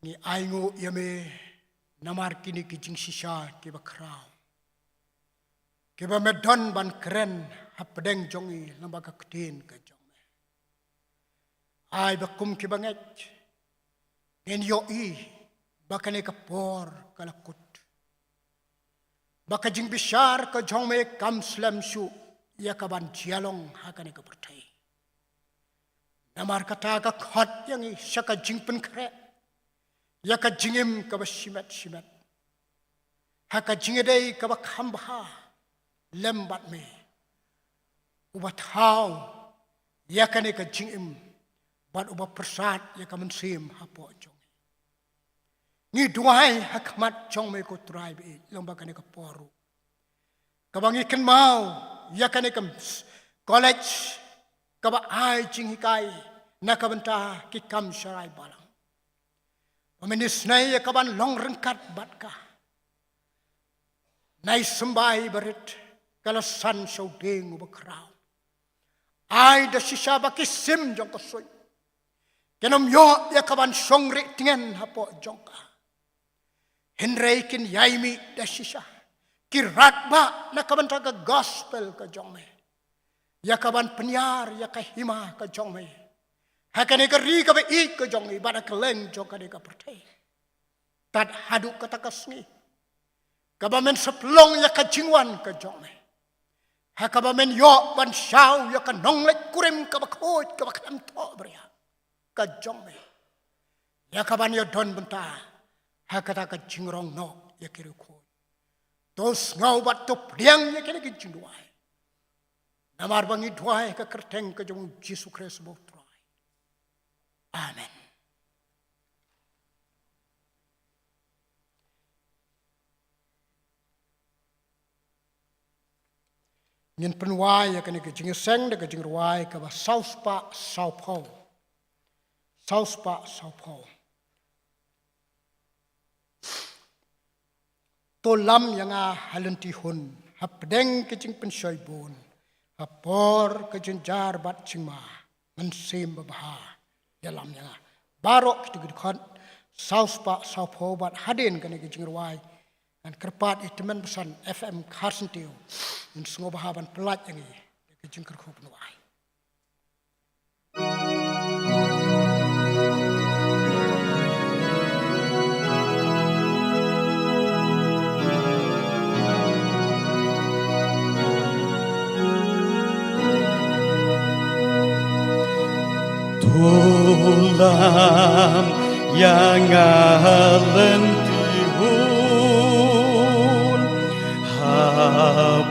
ngi ainguh ïa me namar kine ki jingshisha kiba khraw kiba me don ban kren hapdeng jong ngi lyngba ka ktien ka jong me. Ai ba kum kiba ngeit ngin ïohi ba kane ka por ka la kut, ba ka jingbishar ka jong me kam slem shuh ïa kaban jia long ha kane ka pyrthei. Namar kata ka khot ïa ngi sha ka jingpynkhreh ïa ka jingim kaba shimet shimet ha ka jingïadei kaba kham bha lem bad me, uba thaw ïa kane ka jingim bad uba pyrsad ïa ka mynsiem hapoh jong ngi. Ngi duwai ha khmat jong me ko Trai ba ïeit lyngba kane ka por ruh, kaba ngi kynmaw ïa kane ka s-, college kaba ai jinghikai na ka bynta ki kam sharai balang. Ba men isynei ïa kaban long ryngkat bad ka na i symbai barit ka la san sha u dieng uba khraw. Ai da shisha ba ki sim jong ka suiñ kin ym ïoh ïa kaban shongrieh tngen hapoh jong ka, hynrei kin ïai mih da shisha, ki radbah na ka bynta ka gospel ka jong me, ïa kaban pynïar ïa ka hima ka jong me ha kane ka ri kaba ïeit ka jong ngi bad ha kylleng jong kane ka pyrthei. Tad haduh kata ka sngi kaba men sa pynlong ïa ka jingwan ka jong me, ha kaba men ïoh ban shaw ïa ka nongleit kurim kaba khuid kaba khlem thohbria ka jong me, ïa kaban ïadon bynta ha kata ka jingrong noh ïa ki riewkhuid. To sngew bad to pdiang ïa kine ki jingduwai, namar ba ngi duwai ha ka kyrteng ka jong u Jisu Khrist uba u Trai. Amen. Ngin pynwai ïa kane ka jingïaseng da ka jingrwai kaba saw spah saw phew. Saw spah saw phew. To lam ïa nga ha lynti hun, hapdeng ka jingpynshoi bun, ha por ka jynjar bad jingma, Mynsiem Babha ïalam ïa nga. baroh kito ki dkhot saw spah saw phew bad hadien kane ka jingrwai ngan kyrpad ïa i tymmen basan F M Kharsyntiew, ngin sngewbha ban pyllait ïa ngi ïa ka jingkyrkhu ban wai. To lam ïa nga ha lynti hun, ha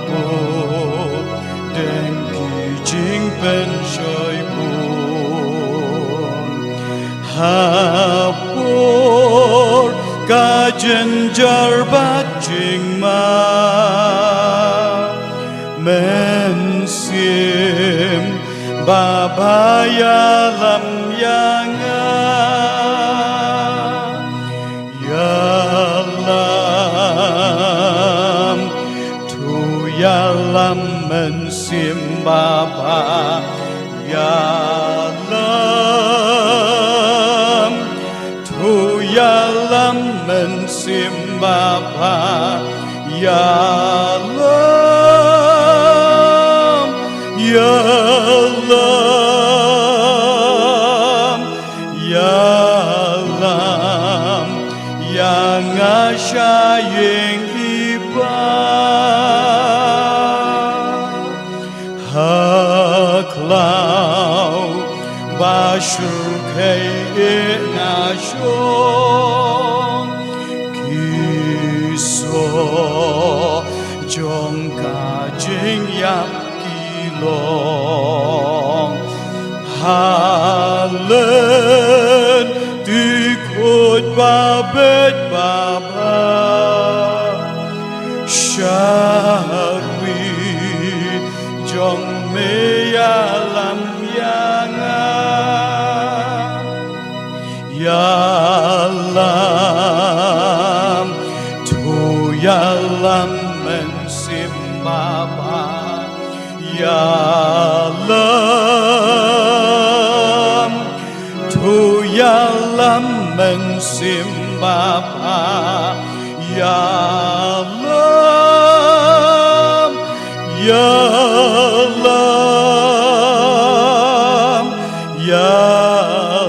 pud deng ki jingpynshoi bun, ha pud ka jynjar bad jingma. Mynsiem Baba ïalam ïa nga. Ïalam, to ïalam Mynsiem Baba. Ïalam, to ïalam Mynsiem Baba. Ïalam, ïalam, ïalam ïa nga sha ïing i Kpa. Ha khlaw ba shyrkhei ïa nga shong, ki soh jong ka jingïap ki long. Ha lynti khuid ba beit Baba, sha ri jong me ïalam ïa nga. Ïalam, to ïalam Mynsiem Baba. Ïalam, to ïalam Mynsiem Baba. Ïalam, ïalam,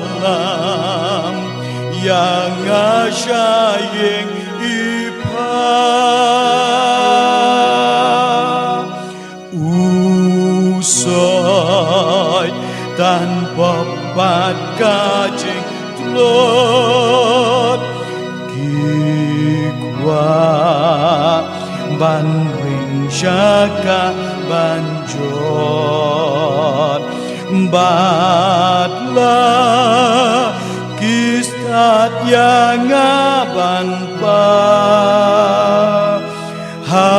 ïalam ïa nga sha ïing i Kpa. U Soitan pop bad ka jingtlot, ki kwah ban ring sha ka ban jot, bad la ki stad ïa nga ban pah. Ha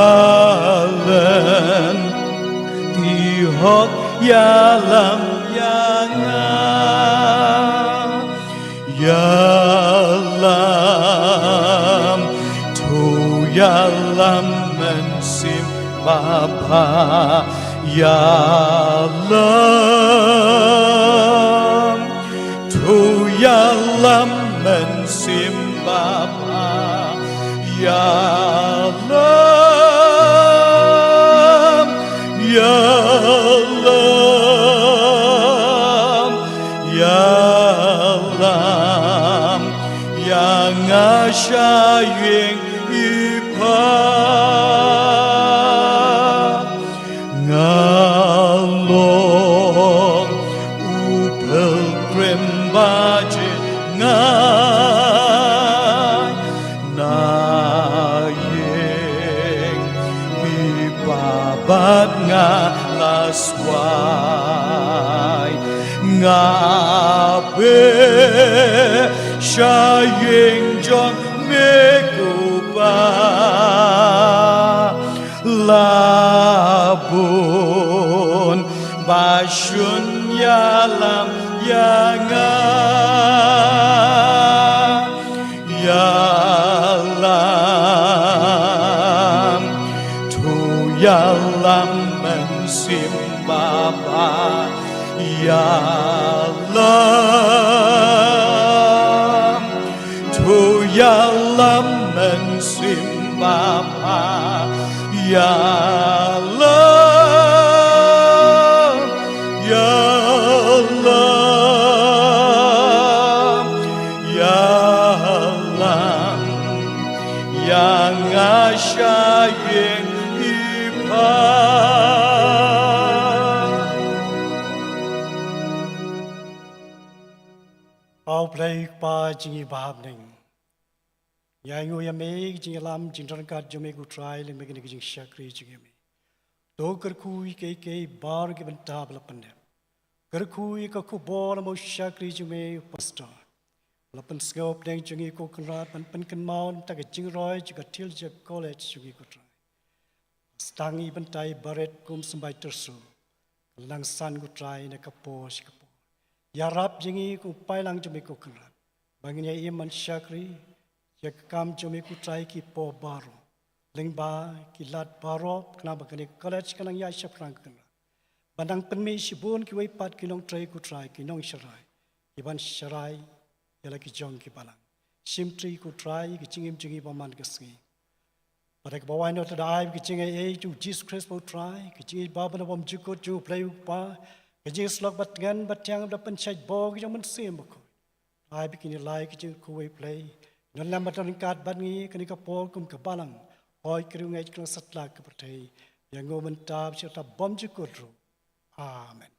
lynti hok ïalam ïa nga. Ïalam, to ïalam Mynsiem Baba. Ïalam, to ïalam Mynsiem Baba. Ïalam, ïalam, ïalam ïa nga sha ïing i Kpa. Nga long u pilgrim ba jngai na ïing i Kpa bad nga la swai. Nga beh sha ïing jong me ko Kpa. La bun ba shun ïalam ïa nga. Ïalam, to ïalam Mynsiem Baba. Ïalam. Ïalam, ïalam, ïalam, ïa nga sha ïing i Kpa. Aw Blei Kpa jong ngi ba ha bneng. Ïa ngi ïa me, jingïalam, jingdon ryngkat jong me ko Trai, lem bad kane ka jingshakri jong ngi ïa me. To kyrkhu ïa kiei kiei baroh ki bynta ba la pyndep. Kyrkhu ïa ka khubor mo shakri jong me u pastor. La pynsngew pdeng jong ngi ko Kynrad ban pynkynmaw na ka jingroi jong ka Tilja College jong ngi ko Trai. Sdang i bynta i barit kum symbai tyrso. Ka lyngkhuh ko Trai na ka por sha ka por. Ïarap jong ngi ko pailang jong me ko Kynrad. Ba ngin ïa im ban shakri ïa ka kam jong me ko Trai ki por baroh. Lyngba ki lad baroh khnang ba kane ka college kan nang ïaid shaphrang ko Kynrad. Ba nang pynmih shibun kiwei pat ki nongtrei ko Trai, ki nongsharai. Ki ban sharai ïa la ki jong ki balang. Shim trei ko Trai ka jingim jong ngi ba man ka sngi. Bad ha kaba wai noh te da ai ka jingaiei jong u Jisu Khrist ba u Trai, ka jingïeit ba bymjukut jong u Blei u Kpa, ka jingïasyllok ba tngen ba thiang ba da pynshait bor ka jong u Mynsiem Bakhuid. Ai ba kine lai ka jingkyrkhu ïa u Blei. Ngan lem bad ryngkat bad ngi kane ka por kum ka balang. Hoi ka riewngeit ka satlak ka pyrthei. Ïa ngi mynta bad shatai bymjukut ruh. Amen.